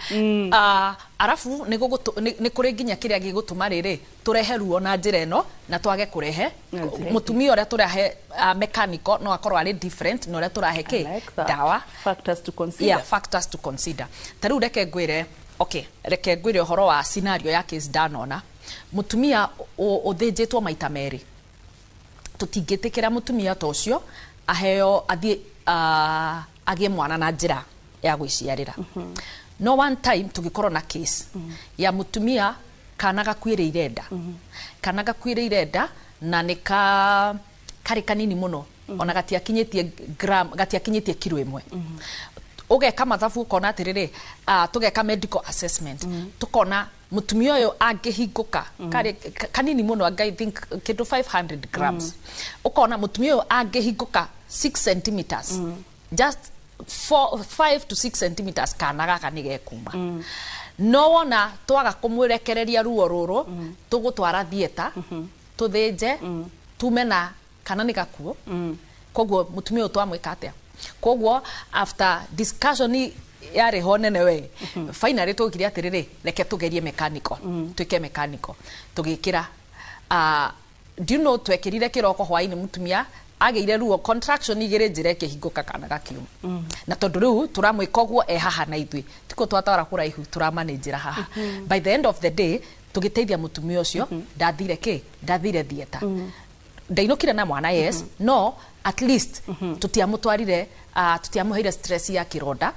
Ah, arabu nĩ kũrĩ nginya kĩrĩa gĩgũtũma rĩrĩ tũrehe ruo na njĩra ĩno na twage kũrehe Na njĩra ĩngĩ. Mũtumia ũrĩa tũrahe mechanical no akorwo arĩ different na ũrĩa tũrahe kĩ Like that. ndawa. Factors to consider. Yeah, factors to consider. Ta rĩu reke ngwĩre, okay, reke ngwĩre ũhoro wa scenario ya case ndanona, mũtumia ũthĩnjĩtwo maita merĩ. Tũtingĩtĩkĩra mũtumia ta ũcio aheo athiĩ agĩe mwana na njĩra ya gwĩciarĩra. No one time tũgĩkorwo na case ya mũtumia kana gakuĩrĩire nda, kana gakuĩrĩire nda na nĩ ka karĩ kanini mũno, ona gatiakinyĩtie gram, gatiakinyĩtie kiro 1. Ũgeka mathabu ũkona atĩrĩrĩ, tũgeka medical assessment, tukona mũtumia ũyũ angĩhingũka, karĩ kanini mũno, anga I think kĩndũ 500 grams, ũkona mũtumia ũyũ angĩhingũka 6 centimeters, just 4, 5 to 6 centimeters, kana gaka nĩ gekuma. No wona twaga kũmũrekereria ruo rũrũ, tũgũtwara theatre, tũthĩnje, tume na kana nĩ gakuo. Koguo mũtumia ũyũ twamwĩka atĩa? Koguo after discussion yarĩ ho nene we, finally tũgire atĩrĩrĩ, reke tũgerie mechanical, twĩke mechanical. Tũgĩkĩra, do you know, twekĩrire kĩroko, hwainĩ mũtumia agĩire ruo, contraction igĩrĩ, njĩra ĩkĩhingũka, kana gakiuma. Na tondũ rĩu tũramwĩka ũguo e haha na ithuĩ, tikuo twatwara kũraihu, tũramanĩnjĩra haha. By the end of the day tũgĩteithia mũtumia ũcio, ndathire kĩ ndathire theatre, ndainũkire na mwana, yes. No at least tũtiamũtwarire, tũtiamũheire stress ya kĩronda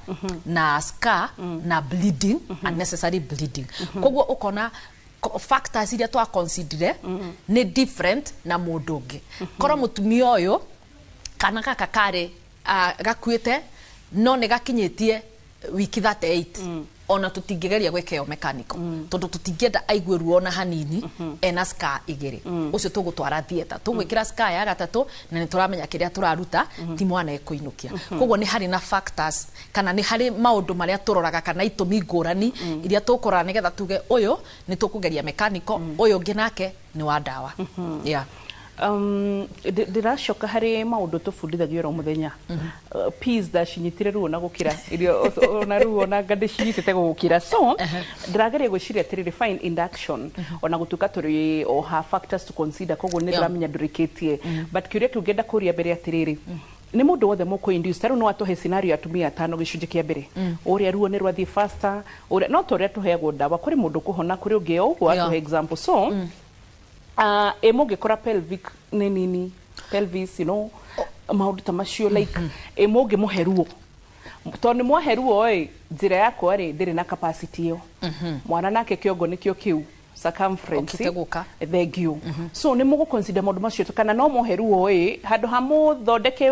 na scar na bleeding, unnecessary bleeding. Koguo ũkona factors iria twa consider nĩ different na mũndũ ũngĩ. Korwo mũtumia ũyũ kana gaka karĩ gakuĩte no nĩ gakinyĩtie wiki 38, ona tũtingĩgeria gwĩka ĩyo mechanical, tondũ tũtingĩenda aigue ruo ona hanini ena scar igĩrĩ. Ũcio tũgũtwara theatre, tũgwĩkĩra scar ya gatatũ, na nĩ tũramenya kĩrĩa tũraruta ti mwana ekũinũkia. Koguo nĩ harĩ na factors kana nĩ harĩ maũndũ marĩa tũroraga kana itũmi ngũrani iria tũkũrora nĩgetha tuge ũyũ nĩ tũkũgeria mechanical, ũyũ ũngĩ nake nĩ wa ndawa, yeah. Ndĩracoka harĩ maũndũ tũbundithagio oro mũthenya. Peas ndacinyitire ruo na gũkĩra irio, ona ruo ona anga ndĩcinyitĩte gũgũkĩra. So ndĩrageria gwĩciria atĩrĩrĩ, fine, induction, ona gũtuĩka tũrĩ o ha factors to consider, koguo nĩ ndĩramenya ndũrĩkĩtie, but kĩũria kĩu ngĩenda kũria mbere atĩrĩrĩ, nĩ mũndũ wothe mũkũ induce? Ta rĩu no atũhe scenario ya atumia atano gĩcunjĩ kĩa mbere, ũrĩa ruo nĩ rwathiĩ faster, ũrĩa no ta ũrĩa tũheagwo ndawa, kũrĩ mũndũ kũhona, kũrĩ ũngĩ o ũguo. Atũhe example. So ĩ mũngĩkora pelvic nĩ nini, pelvis, maũndũ ta macio, like ĩ mũngĩmũhe ruo, tondũ nĩ mwahe ruo ĩ, njĩra yakwa rĩ ndĩrĩ na capacity ĩyo, mwana nake kĩongo nĩkĩo kĩu circumference. Okĩte gũka. Thank you. So nĩ mũgũ consider maũndũ macio kana no mũhe ruo ĩ handũ ha mũthondeke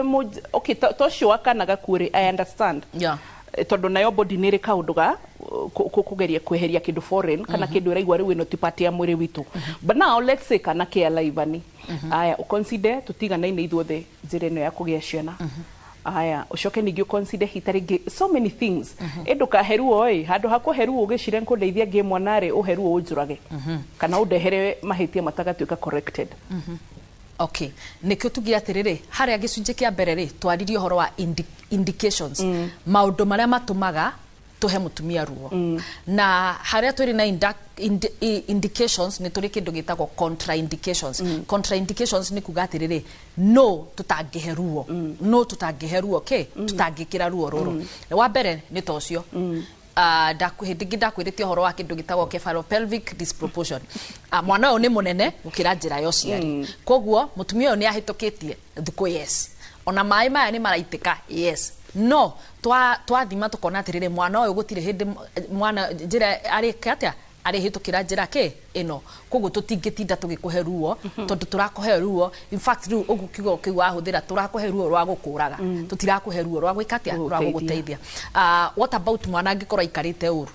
okay, ta ũcio wa kana gakuo rĩ, I understand. Tondũ nayo body nĩ ĩrĩ kaũndũ ga kũgeria kweheria kĩndũ foreign kana kĩndũ ĩraigua rĩu ĩno ti part ya mwĩrĩ witũ. But now let's say kana ke alive ani aya, ũconsider tũtiganaine ithuothe njĩra ĩno ya kũgĩa ciana. Aya, ucoke ningĩ ũconsider hita rĩngĩ, so many things. Ĩ ndũkaheruo ĩ handũ ha kũheruo ũgĩcire nkũndeithia ngĩ mwana rĩ, ũheruo ũnjũrage kana ũndehere mahĩtia matagatuĩka corrected. Okay, nĩkĩo tugire atĩrĩrĩ, harĩa gĩcunjĩ kĩa mbere rĩ, twaririe ũhoro wa indications, maũndũ marĩa matũmaga tũhe mũtumia ruo. Na harĩa tũrĩ na indications, nĩ tũrĩ kĩndũ gĩtagwo contraindications. Contraindications nĩ kuga atĩrĩrĩ, no tũtangĩhe ruo, no tũtangĩhe ruo kĩ tũtangĩkĩra ruo rũrũ. Wa mbere nĩ ta ũcio. Hĩndĩ ĩngĩ ndakwĩrĩte ũhoro wa kĩndũ gĩtagwo cephalopelvic disproportion. Mwana ũyũ nĩ mũnene gũkĩra njĩra ya ũciari, koguo mũtumia ũyũ nĩ ahĩtũkĩtie thikũ, yes, ona maĩ maya nĩ maraitĩka, yes, no twathima tũkona atĩrĩrĩ, mwana ũyũ gũtirĩ hĩndĩ mwana njĩra arĩka atĩa arĩhĩtũkĩra njĩra kĩ ĩno, koguo tũtingĩtinda tũgĩkũhe ruo, tondũ tũrakũhe ruo, in fact rĩu ũguo kiugo kĩu wahũthĩra, tũrakũhe ruo rwa gũkũraga, tũtirakũhe ruo rwa gwĩka atĩa, rwa Gũgũteithia. Gũgũteithia. What about mwana angĩkorwo aikarĩte ũru?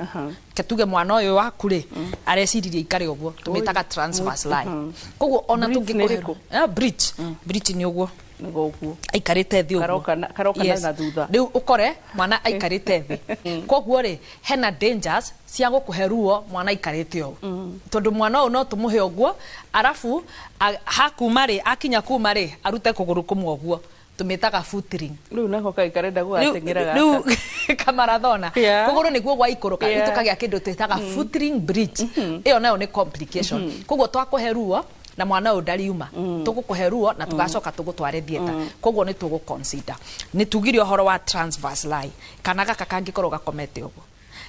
Ke tuge mwana ũyũ waku rĩ, areciririe aikare ũguo, tũmĩtaga transverse lie. Koguo ona Breech nĩ tũngĩkũhe ĩrĩkũ? Breech, breech nĩ ũguo nĩguo ũguo aikarĩte thĩ ũguo. Karoka na thutha. Rĩu ũkore mwana aikarĩte thĩ, koguo rĩ, hena dangers cia gũkũhe ruo mwana aikarĩte ũũ, tondũ mwana ũyũ no tũmũhe ũguo, arabu hakuma rĩ, akinya kuma rĩ, arute kũgũrũ kũmwe ũguo, tũmĩtaga footling. Rĩu nako kaĩ karenda gũgateng'era gaka. Rĩu kamarathona kũgũrũ nĩguo gwaikũrũka. Rĩu tũkagĩa kĩndũ twĩtaga footling breech. Ĩyo nayo nĩ complication. Koguo twakũhe ruo na mwana ũyũ ndariuma, tũgũkũhe ruo na tũgacoka tũgũtware theatre. Koguo nĩ tũgũ consider, nĩ tugire ũhoro wa transverse lie, kana gaka kangĩkorwo gakomete ũguo,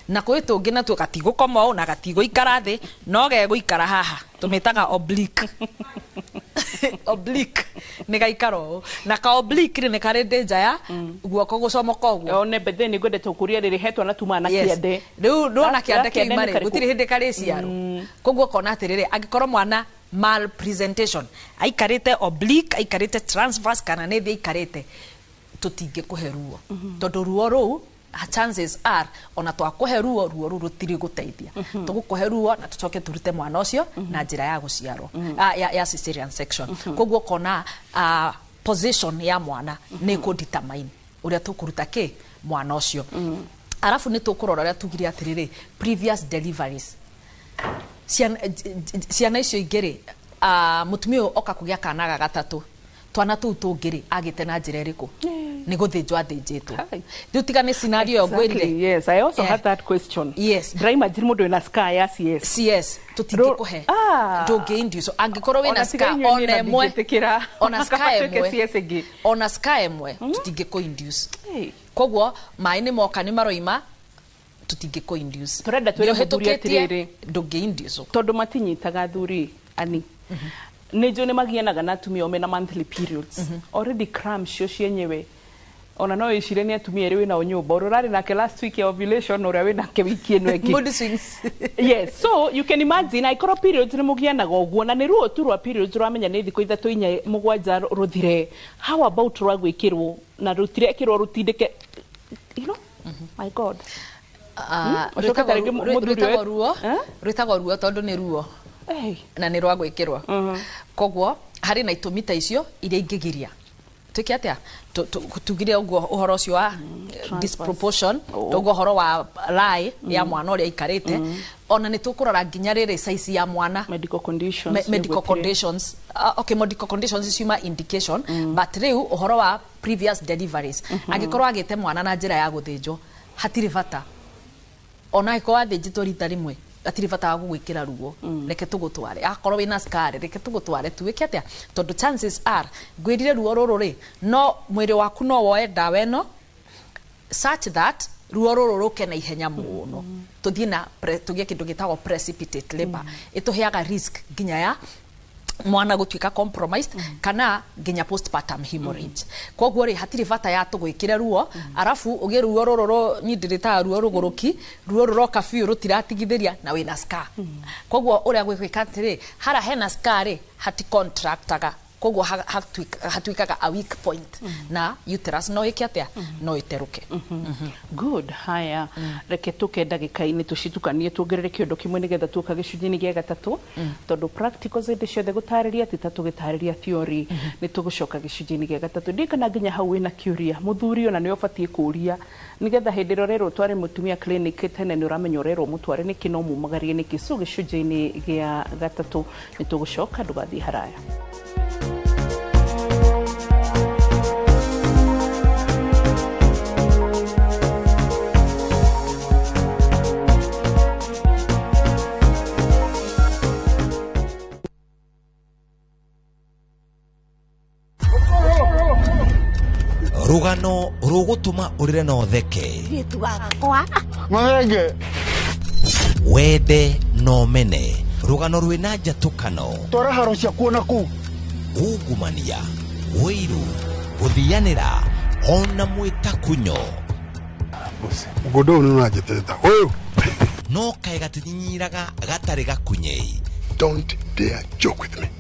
na kwĩ tũngĩ natuo gatigũkoma ũũ na gatigũikara thĩ, no gegũikara haha, tũmĩtaga oblique. Oblique nĩ gaikara ũũ, na ka oblique rĩ, nĩ karĩ danger ya guoko gũcomoka ũguo. One bethe nĩ ngwendete gũkũria rĩrĩ he twana tumaga na kĩande. Rĩu ndwona kĩande Kĩande kĩauma nĩ rĩ, karĩkũ? gũtirĩ hĩndĩ karĩciarwo. Koguo ũkona atĩrĩrĩ, angĩkorwo mwana malpresentation, aikarĩte oblique, aikarĩte transverse, kana nĩ thĩ aikarĩte, tũtingĩkũhe ruo, tondũ ruo rũu, chances are, ona twakũhe ruo, ruo rũu rũtirĩ gũteithia. Tũgũkũhe ruo na tũcoke tũrute mwana ũcio na njĩra ya gũciarwo, ya cesarean section. Koguo ũkona position ya mwana nĩ kũ determine ũrĩa tũkũruta kĩ mwana ũcio. Arabu nĩ tũkũrora ũrĩa tugire atĩrĩrĩ, previous deliveries, ciana icio ingĩ rĩ, mũtumia ũyũ oka kũgĩa kana ga gatatũ, twana tũu tũngĩ rĩ, agĩte na njĩra ĩrĩkũ? Nĩ gũthĩnjwo athĩnjĩtwo? Rĩu tiga nĩ scenario ĩyo ngwĩrire. Exactly, yes. I also had that question. Ndĩraimagine mũndũ wĩna scar ya CS. CS tũtingĩkũhe. Ndũngĩ induce angĩkorwo wĩna Ona tiga scar inyuĩ niĩ ona na ĩmwe. ndingĩtĩkĩra. Ona scar Kaba tuĩke ĩmwe. CS ĩngĩ. Ona scar ĩmwe tũtingĩkũ induce. Hey. Koguo maĩ nĩ moka nĩ maroima, tũtingĩkũ induce. Tũrenda twĩre mũthuri Nĩũhĩtũkĩtie, atĩrĩrĩ, ndũngĩ induce. Tondũ matinyitaga athuri ani nĩ njũĩ nĩ magianaga na atumia o mena monthly periods already, cramps cio cienyewe, ona no ĩcire nĩ atumia erĩ wĩnao nyũmba, ũrĩa ũrarĩ nake last week ya ovulation na ũrĩa wĩnake wiki ĩno ĩngĩ. Mood swings. Yes, so you can imagine aikorwo periods nĩ mũgianaga ũguo, na nĩ ruo tu rwa periods rũramenya nĩ thikũ 3, 4, 7 rũthire, how about rwa gwĩkĩrwo na rũtirekĩrwo rũtindĩke, my God. Ũcoke ta rĩngĩ mũthuri Rwĩtagwo ruo, rwĩtagwo ruo tondũ nĩ ruo na nĩ rwa gwĩkĩrwo. Koguo harĩ na itũmi ta icio iria ingĩgiria twĩke atĩa. Tugire ũguo ũhoro ũcio wa disproportion, ũguo ũhoro wa lie ya mwana ũrĩa aikarĩte, ona nĩ tũkũrora nginya rĩrĩ size ya mwana. Medical conditions. Medical nĩguo conditions. Okay, medical conditions ciuma indication, but rĩu ũhoro wa previous deliveries, angĩkorwo agĩte mwana na njĩra ya gũthĩnjwo, hatirĩ bata, ona angĩkorwo wathĩnjĩtwo rita rĩmwe, hatirĩ bata wa gũgwĩkĩra ruo. Reke tũgũtware, akorwo wĩna scar, reke tũgũtware tuĩke atĩa, tondũ chances are, ngwĩrire ruo rũrũ rĩ, no mwĩrĩ waku no woe ndawa ĩno such that ruo rũrũ rũke na ihenya mũno, tũthiĩ na tũgĩe kĩndũ gĩtagwo precipitate labor, ĩtũheaga risk nginya ya mwana gũtuĩka compromised kana nginya postpartum hemorrhage. Koguo rĩ, hatirĩ bata ya tũgwĩkĩre ruo, arabu ũgĩe ruo rũrũ niĩ ndĩrĩtaga ruo rũgũrũki, ruo rũroka biũ rũtiratigithĩria na wĩna scar. Koguo ũrĩa gwĩka atĩrĩ, harĩa hena scar rĩ, hati contractaga. Koguo Koguo hatuĩkaga a weak point na uterus no ĩke atĩa? No ĩterũke. Good. Haya, reke tũke ndagĩka-inĩ tũcitukanie, tuongerere kĩũndũ kĩmwe nĩgetha tuoka gĩcunjĩ-inĩ gĩa gatatũ, tondũ practicals hĩndĩ ciothe gũtarĩria ti ta tũgĩtarĩria theory. Nĩ tũgũcoka gĩcunjĩ-inĩ gĩa gatatũ. Ndiũĩ kana nginya hau wĩna kĩũria. Mũthuri ona nĩ ũbatiĩ kũũria, nĩgetha hĩndĩ ĩrĩa ũrerwo ũtware mũtumia clinic tene, nĩ ũramenya ũrerwo mũtware nĩkĩ no mumagarie nĩkĩ. So gĩcunjĩ-inĩ gĩa gatatũ nĩ tũgũcoka, ndũgathiĩ haraya. Rũgano rũgũtũma ũrĩre na ũtheke. Gĩtu gakwa. Mahenge. Wende na ũmene. Rũgano rwĩna njatũkano. Twara haro ciakuo na kũu. Ungumania, ũiru, gũthianĩra ona mwĩtakunyo. Mũgũnda ũyũ nĩ ũranjĩtĩrĩta ũyũ. No kaĩ gatinyinyiraga gatarĩ gakunyei. Don't dare joke with me.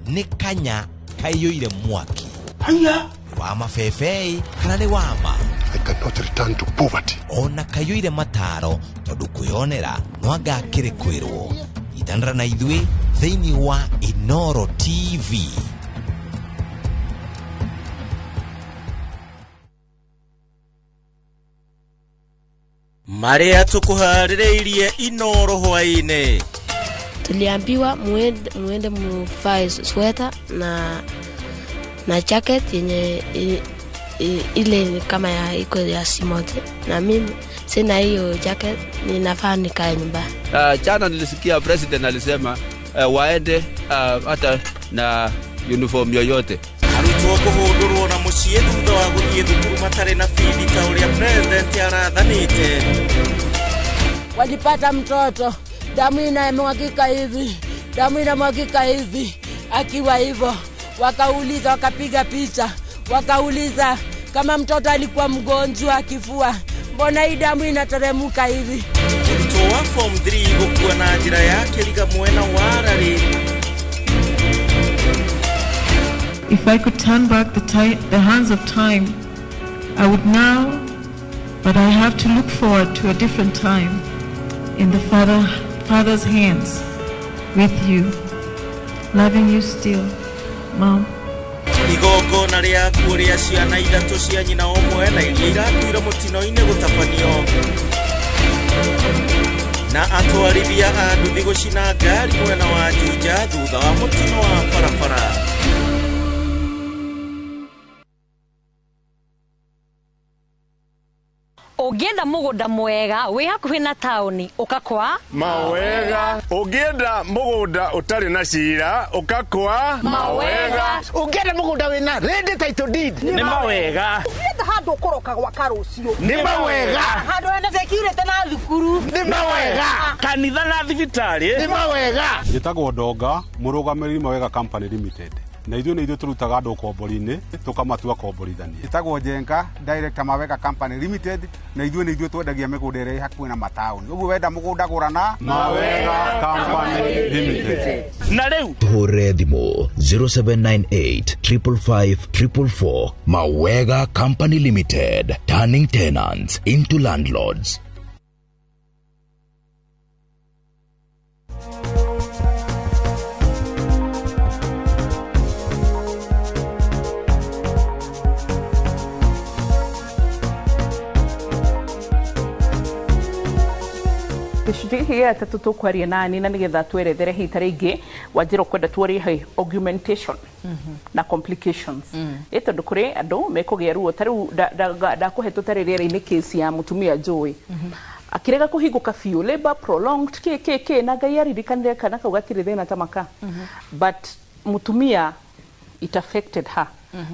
Nĩ kanya kaiyũire mwaki. Haya. Wa mabebei kana nĩ wama. I cannot return to poverty. Ona kaiyũire mataro, tondũ kwĩyonera no anga akĩrĩ kwĩrwo. Itanĩra na ithuĩ thĩinĩ wa Inoro TV. Marĩa tũkũharĩrĩirie Inoro hwaĩ-inĩ. Tuliambiwa muende muvae sweta na jacket yenye ile kama ya iko ya simote, na mimi sina hiyo jacket, ninafaa nikae nyumbani. Jana nilisikia president alisema waende hata na uniform yoyote. Arutwo kũhũndũrwo na mũciĩ thutha wa gũthiĩ thukuru matarĩ na bithi ta ũrĩa president arathanĩte. Walipata mtoto, damu inamwagika hivi, damu inamwagika hivi, akiwa hivyo wakauliza, wakapiga picha, wakauliza kama mtoto alikuwa mgonjwa kifua, mbona hii damu inateremka hivi? Mũrutwo wa form 3 gũkua na njĩra ya kĩriga mwena wa Rari. If I could turn back the hands of time, I would now, but I have to look forward to a different time in the Father's hands with you, loving you still, Mom. Igongona rĩakuo rĩa ciana ithatũ cia nyina ũmwe na iria irakuire mũtino-inĩ gũtabanio. Na atwarithia a nduthi gũcina ngari mwena wa Juja thutha wa mũtino wa barabara. Ũngĩenda mũgũnda mwega wĩ hakuhĩ na taũni, ũka kwa Mawega. Ũngĩenda mũgũnda ũtarĩ na cira, ũka kwa Mawega. Ũngĩenda mũgũnda wĩna ready title deed, nĩ Mawega. Ũngĩenda handũ ũkũroka gwaka rũciũ, nĩ Mawega. Handũ hena security na thukuru, nĩ Mawega. Kanitha na thibitarĩ, nĩ Mawega. Njĩtagwo Ndonga, mũrũgamĩrĩri Mawega Company Limited. Na ithuĩ nĩ ithuĩ tũrutaga andũ ũkombori-inĩ tũkamatua komborithania. Njĩtagwo Njenga, director Mawega Company Limited, na ithuĩ nĩ ithuĩ twendagia mĩgũnda ĩrĩa ĩ hakuhĩ na mataũni. Ũguo wenda mũgũnda gũra na Mawega Company Limited. Na rĩu Tũhũrĩre thimũ 0798 555 444. Mawega Company Limited, turning tenants into landlords. Gĩcunjĩ gĩkĩ gĩa gatatũ tũkwaria nani na nĩgetha twerethere hihi ta rĩngĩ wanjĩra ũkwenda tuorie he augmentation na complications. Ĩ tondũ kũrĩ andũ mekũgĩa ruo ta rĩu ndakũhe tũtarĩ rĩera-inĩ case ya mũtumia njũĩ akĩrega kũhingũka biũ, labor prolonged kĩ kĩ kĩ, na Ngai aririkanire kana kau gatirĩ thĩna ta maka, but mũtumia it affected her.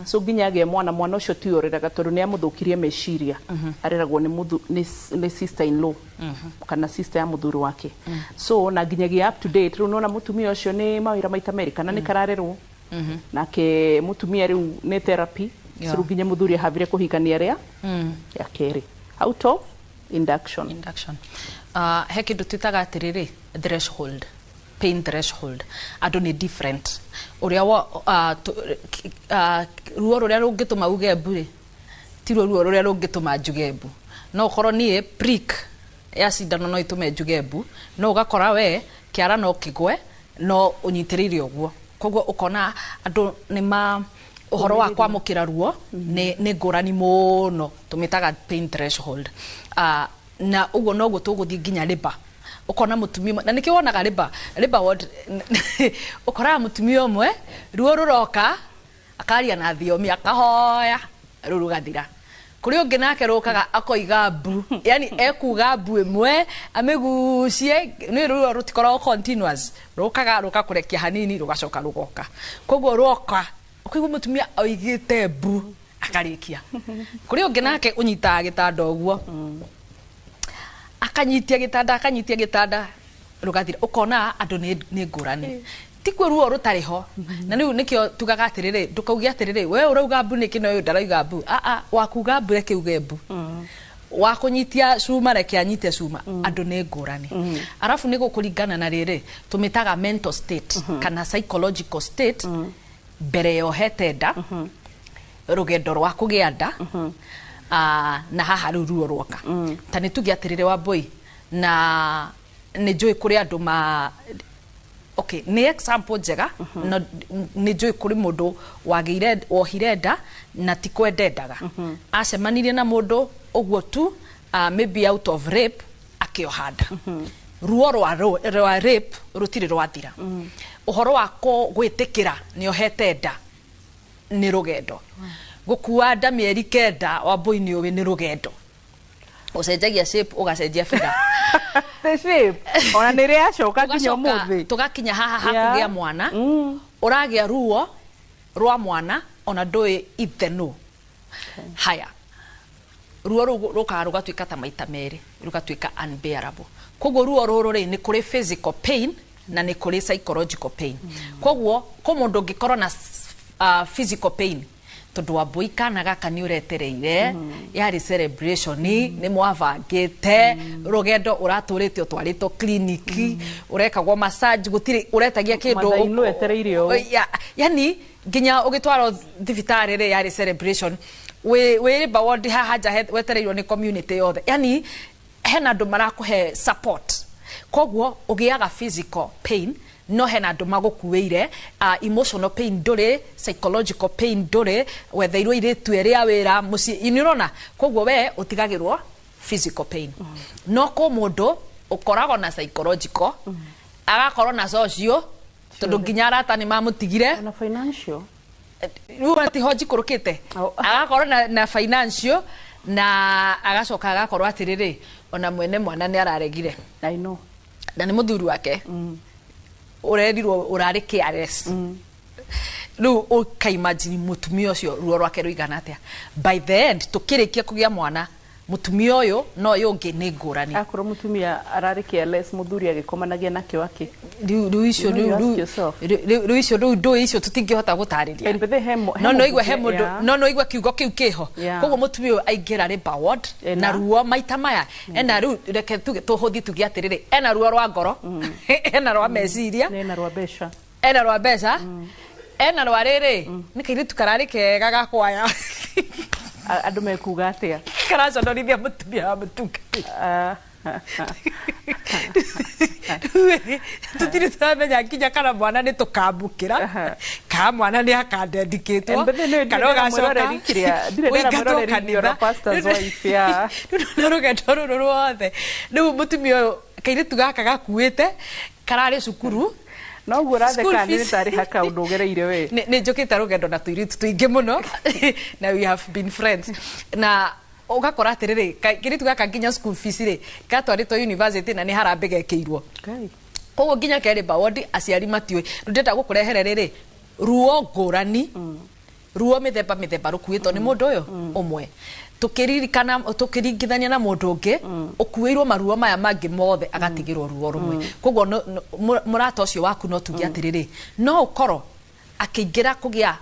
So nginya agĩe mwana, mwana ũcio tiwe ũreraga tondũ nĩ amũthũkirie meciria. Areragwo nĩ sister in law kana sister ya mũthuri wake. So na nginyagia up to date rĩu nona mũtumia ũcio nĩ mawĩra maita merĩ kana nĩ kararerwo nake mũtumia rĩu nĩ therapy. So rĩu nginya mũthuri ahavire kũhikania rĩa ya kerĩ out of induction. Induction. He kĩndũ twĩtaga atĩrĩrĩ threshold. Pain threshold, andũ nĩ different. Ũrĩa wa ruo rũrĩa rũngĩtũma uge mbu rĩ, tiruo ruo rũrĩa rũngĩtũma njuge mbu. No ũkorwo niĩ prick ya cindano no ĩtũme njuge mbu, no ũgakora we kĩara no kĩgwe no ũnyitĩrĩire ũguo. Koguo ũkona andũ nĩ ma ũhoro wa kwamũkĩra ruo nĩ ngũrani mũno, tũmĩtaga pain threshold. Na ũguo noguo tũgũthiĩ nginya labour. Ũkona mũtumia ũmwe, na nĩkĩo wonaga labour ward, ũkoraga mũtumia ũmwe ruo rũroka akaria na thiomi, akahoya, rũu rũgathira. Kũrĩ ũngĩ nake rũkaga akoiga mbu, yani ekuga mbu ĩmwe amĩgucie, nĩ ruo rũtikoragwo continuous, rũkaga rũkakũrekia hanini, rũgacoka rũgoka. Koguo rwoka ũkaigua mũtumia oigĩte mbu akarĩkia. Kũrĩ ũngĩ nake ũnyitaga gĩtanda ũguo, akanyitia gĩtanda, akanyitia gĩtanda, rũgathira. Ũkona andũ nĩ ngũrani, tikuo ruo rũtarĩ ho. Na rĩu nĩkĩo tugaga atĩrĩrĩ, ndũkauge atĩrĩrĩ, we ũrauga mbu nĩkĩ na ũyũ ndarauga mbu. Aa, wakuga mbu reke uge mbu, wa kũnyitia cuma reke anyite cuma. Andũ nĩ ngũrani. Arabu nĩ gũkũringana na rĩrĩ tũmĩtaga mental state kana psychological state mbere ya ũhete nda, rũgendo rwa kũgĩa nda, na haha rĩu ruo rwoka. Ta nĩ tuge atĩrĩrĩ, Wambui, na nĩ njũĩ kũrĩ andũ ma, okay, nĩ example njega, no nĩ njũĩ kũrĩ mũndũ wagĩire wohire nda na ti kwenda endaga, acemanirie na mũndũ ũguo tu, maybe out of rape, akĩoha nda. Ruo rwa rape rũtirĩ rwathira. Ũhoro wa gwĩtĩkĩra nĩ ohete nda nĩ rũgendo. Gũkua nda mĩeri 9, Wambui, nĩ ũĩ nĩ rũgendo, ũcenjagia shape, ũgacenjia figure. The shape ona nĩ rĩacoka nginya Tũgacoka ũmũthĩ. Tũgakinya haha hakũgĩa mwana, ũragĩa ruo rwa mwana ona ndũĩ ithe nũ. Haya, ruo rũu rũkaga rũgatuĩka ta maita merĩ, rũgatuĩka unbearable. Koguo ruo rũrũ rĩ, nĩ kũrĩ physical pain na nĩ kũrĩ psychological pain. Koguo kũ mũndũ ũngĩkorwo na physical pain, tondũ Wambui, kana gaka nĩ ũretereire, yarĩ celebration, nĩ mwabangĩte rũgendo, ũratũrĩte ũtwarĩtwo clinic, ũrekagwo massage, gũtirĩ ũretagia kĩndũ. Mathaa-inĩ wetereire ũũ. Ya, yani nginya ũgĩtwarwo thibitarĩ rĩ, yarĩ celebration, wĩ labour ward haha nja wetereirwo nĩ community yothe, yani hena andũ marakũhe support. Koguo ũgĩaga physical pain, no hena andũ magũkuĩire emotional pain ndũrĩ, psychological pain ndũrĩ, wetheirwo irĩtu erĩ a wĩra mũciĩ, nĩ ũrona. Koguo we ũtigagĩrwo physical pain. No kũ mũndũ ũkoragwo na psychological, agakorwo na social, tondũ nginya arata nĩ mamũtigire. Na financial. Rĩu tiho njikũrũkĩte, agakorwo na financial, na agacoka agakorwo atĩrĩrĩ, ona mwene mwana nĩ araregire. I know. Na nĩ mũthuri wake ũrerirwo ũrarĩ careless. Rĩu ũkaimagine mũtumia ũcio ruo rwake rũigana atĩa by the end tũkĩrĩkia kũgĩa mwana. Mũtumia ũyũ no ũyũ ũngĩ nĩ ngũrani. Akorwo mũtumia ararĩ careless, mũthuri agĩkomanagia nakĩo akĩ Rĩu icio rĩu icio rĩu ndũĩ icio tũtingĩhota gũtarĩria, no no igua he mũndũ, no no igua kiugo kĩu kĩho. Koguo mũtumia ũyũ aingĩra labour ward na ruo maita maya ena. Rĩu reke tuge tũhũthi, tuge atĩrĩrĩ, ena ruo rwa ngoro, ena rwa meciria, ena rwa mbeca, ena rwa mbeca, ena rwa rĩrĩ nĩ kairĩtu kararĩ kega gakwaya. Andũ mekuga atĩa? Karaconorithia mũtumia wa mũtungatĩri. Tũtirĩ tũramenya nginya kana mwana nĩ tũkambũkĩra, kana mwana nĩ akandendikĩtwo, kana ũgacoka ũingatwo kanitha. Rĩu rũgendo rũrũ ruothe, rĩu mũtumia ũyũ kairĩtu gaka gakuĩte kararĩ cukuru. Noguo ũratheka nĩ tarĩ hakaũndũ ũgereire we. Nĩ njũkĩte rũgendo na tũirĩtu tũingĩ mũno, na we have been friends, na ũgakora atĩrĩrĩ, kairĩtu gaka nginya school fees rĩ, gatwarĩtwo university na nĩ harambĩ gekĩirwo. Koguo nginya kerĩ bawodi aciari matiũĩ. Rĩu ndĩrenda gũkũrehere rĩrĩ ruo ngũrani, ruo mĩthemba mĩthemba rũkuĩtwo nĩ mũndũ ũyũ ũmwe, tukĩririkana tukĩringithania na mũndũ ũngĩ ũkuĩirwo maruo maya mangĩ mothe agatigĩrwo ruo rũmwe. Koguo mũrata ũcio waku, no tuge atĩrĩrĩ, no ũkorwo akĩingĩra kũgĩa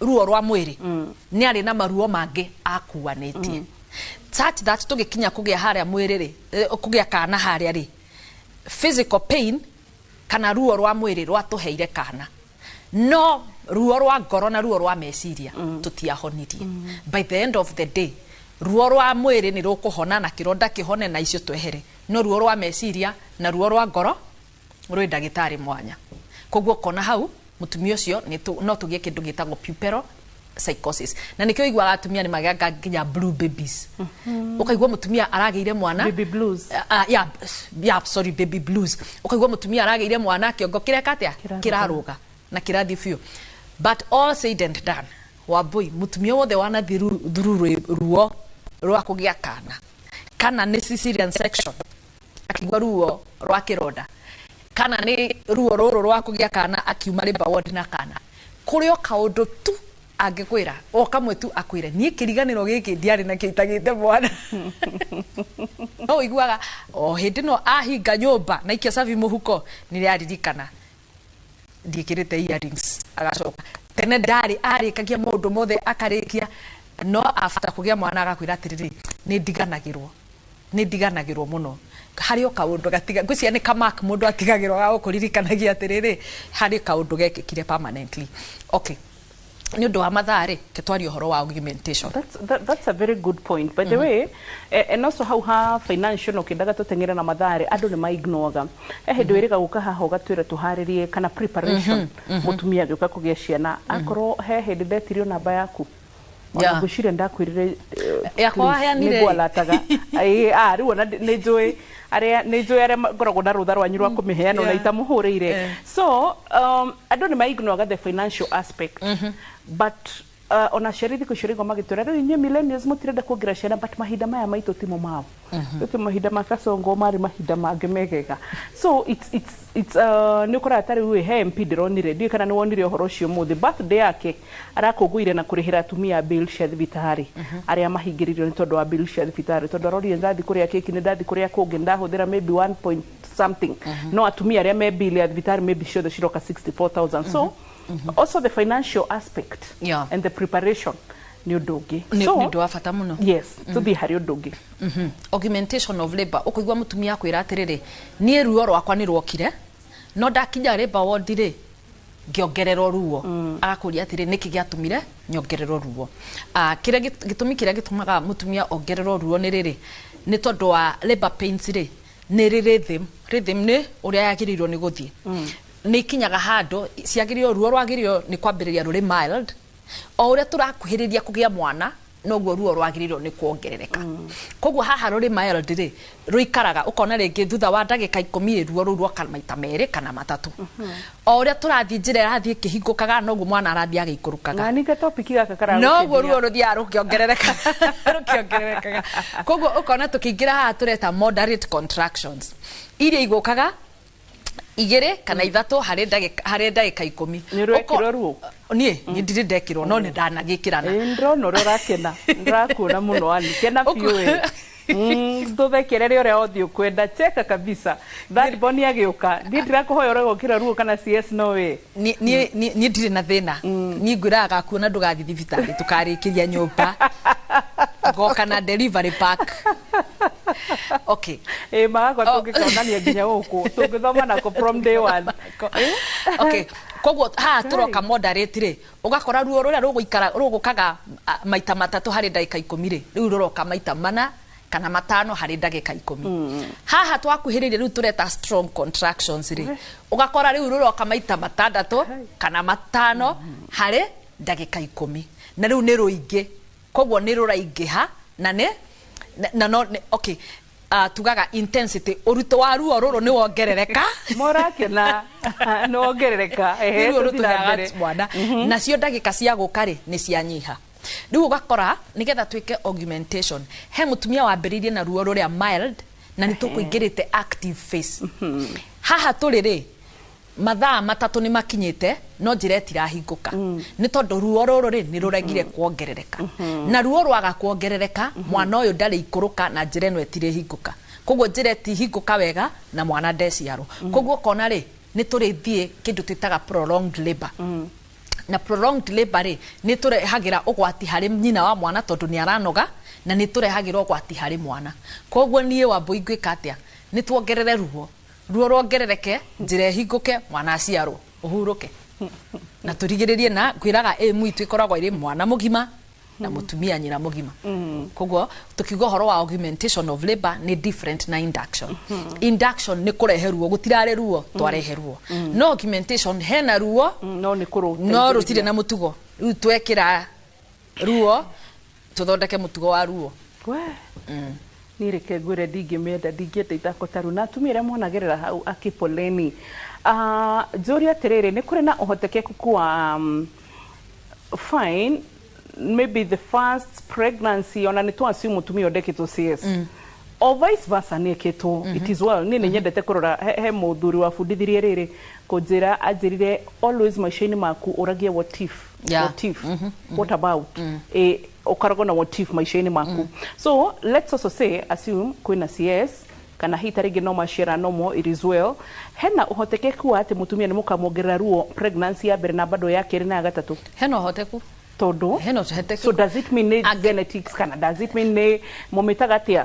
ruo rwa mwĩrĩ nĩ arĩ na maruo mangĩ akuanĩtie, such that tũgĩkinya kũgĩa harĩa mwĩrĩ rĩ, kũgĩa kana harĩa rĩ, physical pain Kana ruo rwa mwĩrĩ rwatũheire kana, no ruo rwa ngoro na ruo rwa meciria tũtiahonirie. By the end of the day, ruo rwa mwĩrĩ nĩ rũkũhona na kĩronda kĩhone na icio twehere, no ruo rwa meciria na ruo rwa ngoro rwĩ ndagĩtarĩ mwanya. Koguo kona hau mũtumia ũcio no tũgĩe kĩndũ gĩtagwo puerperal psychosis, na nĩkĩo ũiguaga atumia nĩ magĩaga nginya blue babies. Ũkaigua mũtumia aragĩire mwana, baby blues. Yeah, sorry, baby blues. Ũkaigua mũtumia aragĩire mwana, kĩongo kĩreka atĩa? Kĩrarũga na kĩrathiĩ biũ. But all said and done, Wambui, mũtumia wothe wanathiĩ through ruo rwa kũgĩa kana, kana nĩ cesarean section akĩigua ruo rwa kĩronda, kana nĩ ruo rũrũ rwa kũgĩa kana akiuma labour ward na kana, kũrĩ o kaũndũ tu angĩkwĩra, o kamwe tu akwĩre, niĩ kĩriganĩro gĩkĩ ndiarĩ nakĩo itagĩte mwana. No ũiguaga o hĩndĩ no ahinga nyũmba na ikia cabi mũhuko, nĩ aririkana ndiĩkĩrĩte earrings. Agacoka tene ndarĩ arĩkagia maũndũ mothe akarĩkia, no after kũgĩa mwana agakwĩra atĩrĩrĩ, nĩ ndiganagĩrwo, nĩ ndiganagĩrwo mũno. Harĩ o kaũndũ gatiga, ngwĩciria nĩ kamark mũndũ atigagĩrwo ga gũkũririkanagia atĩrĩrĩ, harĩ kaũndũ gekĩkire permanently. Okay, nĩ ũndũ wa mathaa rĩ, ke twarie ũhoro wa augmentation. That's a very good point, by the way. And also hau ha financial, no kindaga tuteng'era na mathaa rĩ, andũ nĩ maignoaga. He hĩndĩ wĩrĩga gũka haha ũgatwĩra tũharĩrie kana preparation mũtumia agĩũka kũgĩa ciana. Akorwo he hĩndĩ ndetirio namba yaku, ona ngwĩciria ndakwĩrire Yakwa waheanire. Nĩngwalataga. Ĩĩ, rĩu ona nĩ njũĩ arĩa, nĩ njũĩ arĩa ngoragwo na rũtha rwanyu rwa kũmĩheana, ona itamũhũrĩire. So andũ nĩ maignoaga the financial aspect, but ona aciari thikũ icio rĩgwa magĩtwĩra, rĩu inyuĩ millennials mũtirenda kuongerera ciana, but mahinda maya maitũ timo mao. Rĩu mahinda ma Kasongo marĩ mahinda mangĩ megega. So it's nĩ ũkoraga ta rĩu he MP ndĩronire, ndiũĩ kana nĩ wonire ũhoro ũcio ũmũthĩ, birthday yake arakũngũire na kũrĩhĩra atumia bill cia thibitarĩ arĩa mahingĩrĩirio nĩ tondũ wa bill cia thibitarĩ, tondũ arorire ndathiĩ kũrĩa keki, nĩ ndathiĩ kũrĩa kũngĩ, ndahũthĩra maybe 1 point something, no atumia arĩa me bill ya thibitarĩ maybe ciothe ciroka 64,000. So also the financial aspect and the preparation nĩ ũndũ ũngĩ. Nĩ So nĩ ũndũ wa bata mũno. Yes, tũthiĩ harĩ ũndũ ũngĩ. Augmentation of labor, ũkũigua mũtumia akwĩra atĩrĩrĩ, niĩ ruo rwakwa nĩ ruokire, no ndakinya labor ward rĩ, ngĩongererwo ruo. Agakũria atĩrĩ, nĩkĩ gĩatũmire nyongererwo ruo? Kĩrĩa gĩtũmi kĩrĩa gĩtũmaga mũtumia ongererwo ruo nĩ rĩrĩ, nĩ tondũ wa labor pains rĩ, nĩ rĩ rhythm. Rhythm nĩ ũrĩa yagĩrĩirwo nĩ gũthiĩ. Nĩ ikinyaga handũ ciagĩrĩirwo, ruo rwagĩrĩirwo nĩ kwambĩrĩria rũrĩ mild. O ũrĩa tũrakuhĩrĩria kũgĩa mwana, noguo ruo rwagĩrĩirwo nĩ kuongerereka. Koguo haha rũrĩ mild rĩ, rũikaraga, ũkona rĩngĩ thutha wa ndagĩka 10 rĩ, ruo rũu rwoka maita merĩ kana matatũ. O ũrĩa tũrathiĩ njĩra ĩrathiĩ ĩkĩhingũkaga, noguo mwana arathiĩ agĩikũrũkaga. Na ningĩ topic gaka karagũkenia. Noguo ruo rũthiaga rũkĩongererekaga. Koguo ũkona tũkĩingĩra haha tũreta moderate contractions, iria igũkaga igĩrĩ kana ithatũ harĩ ndagĩka 10. Nĩ ũrekĩrwo ruo? Niĩ ndirĩ ndekĩrwo, no nĩ ndanagĩkĩrana. Ĩĩ, ndĩrona ũrĩa ũrakena, ndĩrakuona mũno ani kena biũ ĩ. Tũthekerere ũrĩa wothe ũkwenda, cheka kabisa. Third born agĩũka, niĩ ndirakũhoya ũrĩa ruo kana CS, no we. Niĩ ndirĩ na thĩna. Niĩ ngwĩraga gakuona ndũgathiĩ thibitarĩ, tũkarĩkĩria nyũmba, ngoka na delivery pack. Okay. Ĩ magakwa tũngĩkonania nginya gũkũ tũngĩthoma nako from day one. Okay, koguo haha tũroka moderate rĩ, ũgakora ruo rũrĩa rũgũikara rũgũkaga maita matatũ harĩ ndagĩka 10 rĩ, rĩu rũroka maita mana kana matano harĩ ndagĩka 10. Haha twakuhĩrĩria rĩu tũreta strong contractions rĩ, ũgakora rĩu rũroka maita matandatũ kana matano harĩ ndagĩka 10, na rĩu nĩ rũingĩ, koguo nĩ rũraingĩha na nĩ na no okay, tugaga intensity, ũritũ wa ruo rũrũ nĩ wongerereka. Morakena nĩ wongerereka. Ehe, nĩ ruo tũthiĩ na rũtũheaga mbere. Mwana nacio ndagĩka cia gũka rĩ, nĩ cianyiha. Rĩu ũgakora nĩgetha twĩke augmentation, he mũtumia wambĩrĩirie na ruo rũrĩa mild, na nĩ tũkũingĩrĩte active phase. Haha tũrĩ rĩ, mathaa 3 nĩ makinyĩte, no njĩra ĩtirahingũka, nĩ tondũ ruo rũrũ rĩ, nĩ rũregire kuongerereka. Na ruo rwaga kuongerereka, mwana ũyũ ndarĩ ikũrũka na njĩra ĩno ĩtirĩhingũka. Koguo njĩra ĩtihingũka wega na mwana ndeciarwo. Koguo ũkona rĩ, nĩ tũrĩthiĩ kĩndũ twĩtaga prolonged labor. Na prolonged labor rĩ, nĩ tũrehagĩra ũgwati harĩ nyina wa mwana, tondũ nĩ aranoga, na nĩ tũrehagĩra ũgwati harĩ mwana. Koguo niĩ Wambũi ngwĩka atĩa? Nĩ tuongerere ruo. Ruo ruongerereke, njĩra ĩhingũke, mwana aciarwo, ũhurũke. Na tũrigĩrĩrie na kwĩraga ĩmu itũ ĩkoragwo ĩrĩ mwana mũgima na mũtumia nyina mũgima. Koguo tukiuga ũhoro wa augmentation of labor nĩ different na induction. Induction nĩ kũrehe ruo, gũtirarĩ ruo, twarehe ruo. No augmentation hena ruo, no nĩ kũrũteithĩrĩria. No rũtirĩ na mũtugo. Rĩu twekĩra ruo, tũthondeke mũtugo wa ruo. We. Niĩ reke ngwĩre ndingĩmĩenda, ndingĩenda ithako ta rĩu. Na atumia arĩa mwanagĩrĩra hau akipoleni. Njũrie atĩrĩrĩ, nĩ kũrĩ na ũhotekeku wa fine, maybe the first pregnancy, ona nĩ tũ assume mũtumia ũyũ ndekĩtwo CS. Or vice versa nĩ ĩkĩtwo, it is well. Niĩ nĩ nyendete kũrora he mũthuri wabundithirie rĩrĩ kũnjĩra, anjĩrire always maica-inĩ maku ũragie what if. What if, what about, ũkoragwo na what if maica-inĩ maku. So let's also say, assume kwĩna CS kana hihi ta rĩngĩ no maciara nomo, it is well, hena ũhotekeku wa atĩ mũtumia nĩ mũkamwongerera ruo pregnancy ya mbere na bado ya kerĩ na ya gatatũ? Hena ũhoteku. Tondũ hena ũhoteku. So does it mean nĩ genetics kana does it mean nĩ mũmĩtaga atĩa,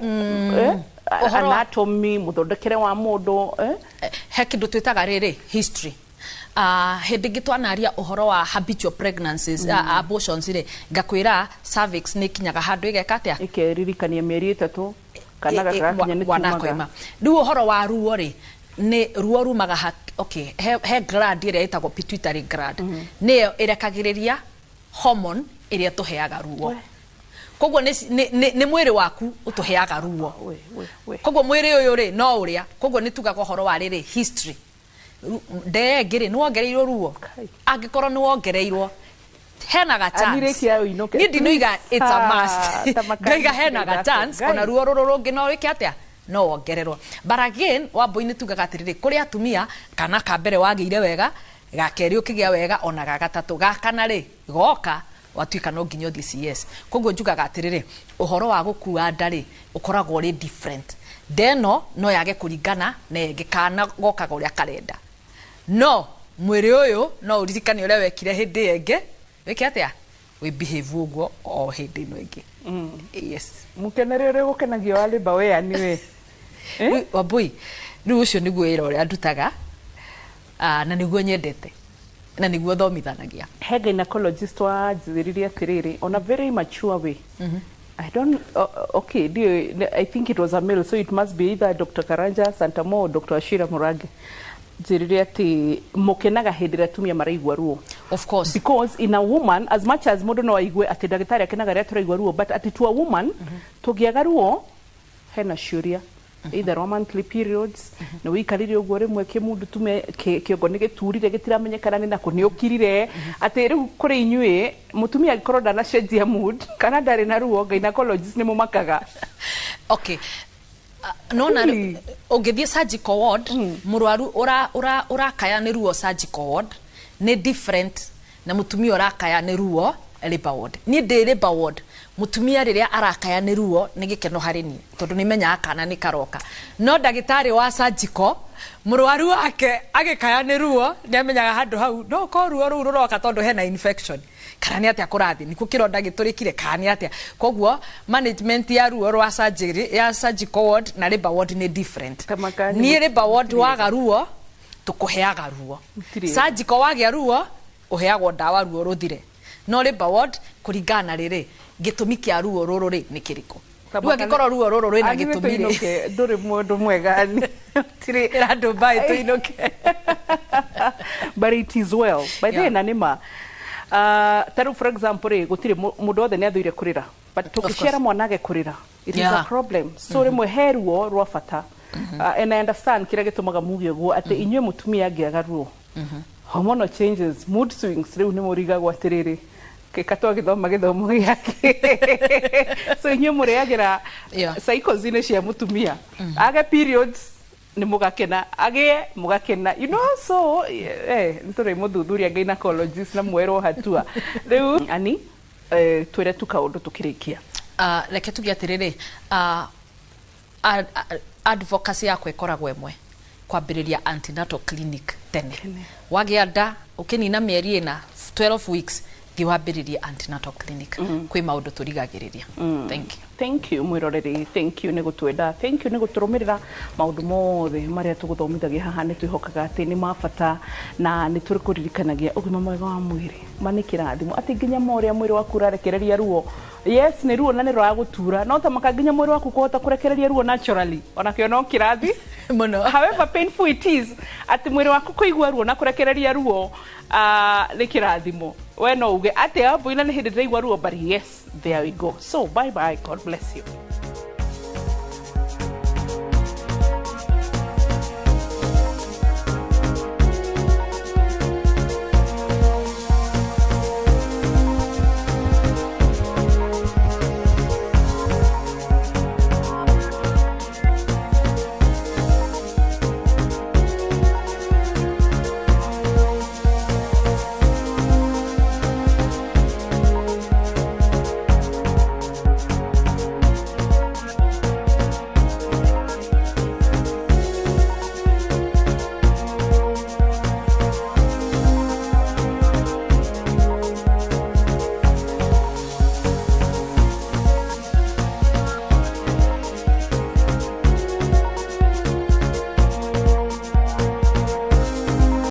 anatomy, mũthondekere wa mũndũ, eh? He kĩndũ twĩtaga rĩrĩ history. Hĩndĩ ĩngĩ twanaria ũhoro wa habitual pregnancies, abortions rĩ, ngakwĩra cervix nĩ ĩkinyaga handũ ĩgeka atĩa? Ĩkeririkania mĩeri 3 kana gagakinya nĩ mwana tumaga. Akoima. Rĩu ũhoro wa ruo rĩ, nĩ ruo rumaga ha, okay, he gland ĩrĩa ĩtagwo pituitary gland, nĩyo ĩrekagĩrĩria hormone ĩrĩa tũheaga ruo. Koguo nĩ mwĩrĩ waku ũtũheaga ruo. Koguo mwĩrĩ ũyũ rĩ no ũrĩa, koguo nĩ tugaga ũhoro wa rĩrĩ history. Ndee ĩngĩ rĩ, nĩ wongereirwo ruo? Angĩkorwo nĩ wongereirwo, hena ga chance. Anirĩkia ũinũke. Niĩ ndinoiga it's a must. Ta makari Ndoiga hena ga ithako. chance, ona ruo rũrũ rũngĩ no wĩke atĩa? No wongererwo. But again, Wambui-inĩ tugaga atĩrĩrĩ, kũrĩ atumia kana ka mbere wagĩire wega, ga kerĩ ũkĩgĩa wega, ona ga gatatũ, ga kana rĩ, goka watuĩka no nginya ũthiĩ CS. Koguo njugaga atĩrĩrĩ, ũhoro wa gũkua nda rĩ, ũkoragwo ũrĩ different. Nda ĩno no yage kũringana na ĩngĩ, kana gokaga ũrĩa karenda. No mwĩrĩ ũyũ no ũririkane ũrĩa wekire hĩndĩ ĩyo ĩngĩ, wĩke atĩa? Wĩ behave ũguo o hĩndĩ ĩno ĩngĩ. Yes. Mũkenere ũrĩa ũgũkenagio wa labour we ani we. Wambui, rĩu ũcio nĩguo wĩra ũrĩa ndutaga, na nĩguo nyendete, na nĩguo thomithanagia. He gynecologist wanjĩrire atĩrĩrĩ, on a very mature way. I don't, okay, dear, I think it was a male, so it must be either Dr. Karanja Santamo or Dr. Ashira Murage. Njĩrire atĩ mũkenaga hĩndĩ ĩrĩa atumia maraigua ruo. Of course. Because in a woman, as much as mũndũ no aigue atĩ ndagĩtarĩ akenaga rĩrĩa tũraigua ruo, but atĩ to a woman, tũngĩaga ruo, hena ciũria. Either wa monthly periods, na wĩikarire ũguo rĩmwe kĩmundu tume kĩongo nĩ gĩturire gĩtiramenyekana nĩ nakũ nĩ ũkirire, atĩ rĩu kũrĩ inyuĩ mũtumia angĩkorwo ndanacenjia mood kana ndarĩ na ruo, gynecologist nĩ mũmakaga. Okay. Nona Really? ũngĩthiĩ surgical ward, mũrwaru ũrakaya nĩ ruo surgical ward nĩ different na mũtumia ũrakaya nĩ ruo labor ward. Niĩ ndĩ labor ward, mũtumia rĩrĩa arakaya nĩ ruo nĩ gĩkeno harĩ niĩ tondũ nĩ menyaga kana nĩ karoka. No ndagĩtarĩ wa surgical, mũrwaru wake agĩkaya nĩ ruo nĩ amenyaga handũ hau no korwo ruo rũu rũroka tondũ hena infection kana nĩ atĩa kũrathiĩ, nĩkuo kĩronda gĩtũrĩkire kana nĩ atĩa. Koguo management ya ruo rwa surgery ya surgical ward na labor ward nĩ different. Niĩ labor ward waga ruo tũkũheaga ruo, Gũtirĩ. surgical wagĩa ruo ũheagwo ndawa ruo rũthire, no labor ward kũringana na rĩrĩ gĩtũmi kĩa ruo rũrũ rĩ nĩ kĩrĩkũ. Rĩu angĩkorwo ruo rũrũ rwĩna Ani nĩ gĩtũmi rĩ, tũinũke, ndũrĩ mũndũ mwega ani. Tirĩ. Ĩra andũ mbaĩ tũinũke. But it is well. By the way, na nĩ ma. Ta rĩu for example rĩ, gũtirĩ mũndũ wothe nĩ athũire kũrĩra. But tũngĩciara mwana age kũrĩra, it is a problem. So rĩmwe he ruo rwa bata. And I understand kĩrĩa gĩtũmaga muge ũguo atĩ inyuĩ mũtumia angĩaga ruo. Hormonal changes, mood swings, rĩu nĩ mũrigagwo atĩrĩrĩ, kĩka twagĩthoma gĩthomo gĩake. So inyuĩ mũrĩagĩra cycles-inĩ cia mũtumia. Age periods nĩ mũgakena, agĩe mũgakena. You know, so, nĩ tũrĩ mũthuthuria gynecologist na mwerwo hatua. Rĩu, ani, twĩre tu kaũndũ tũkĩrĩkia. Reke tuge atĩrĩrĩ, advocacy yakwa ĩkoragwo ĩmwe, kwambĩrĩria antenatal clinic tene. Wagĩa nda ũkĩnina mĩeri ĩna, 12 weeks, Thiĩ wambĩrĩrie antenatal clinic. Kwĩ maũndũ tũrigagĩrĩria. Thank you. Thank you mwiroreri, thank you nĩ gũtwenda, thank you nĩ gũtũrũmĩrĩra. Maũndũ mothe marĩa tũgũthomithagia haha nĩ twĩhokaga atĩ nĩ ma bata na nĩ tũrĩ kũririkanagia ũgima mwega wa mwĩrĩ ma nĩ kĩrathimo, atĩ nginya ma ũrĩa mwĩrĩ waku ũrarekereria ruo, yes, nĩ ruo na nĩ rũragũtura, no tamaka nginya mwĩrĩ waku kũhota kũrekereria ruo naturally onakĩo no kĩrathi mũno, however painful it is, atĩ mwĩrĩ waku kũigua ruo na kũrekereria ruo nĩ kĩrathimo. We no uge atĩ amboina nĩ hĩndĩ ndĩraigua ruo, but yes, there we go. So bye bye, God bless you.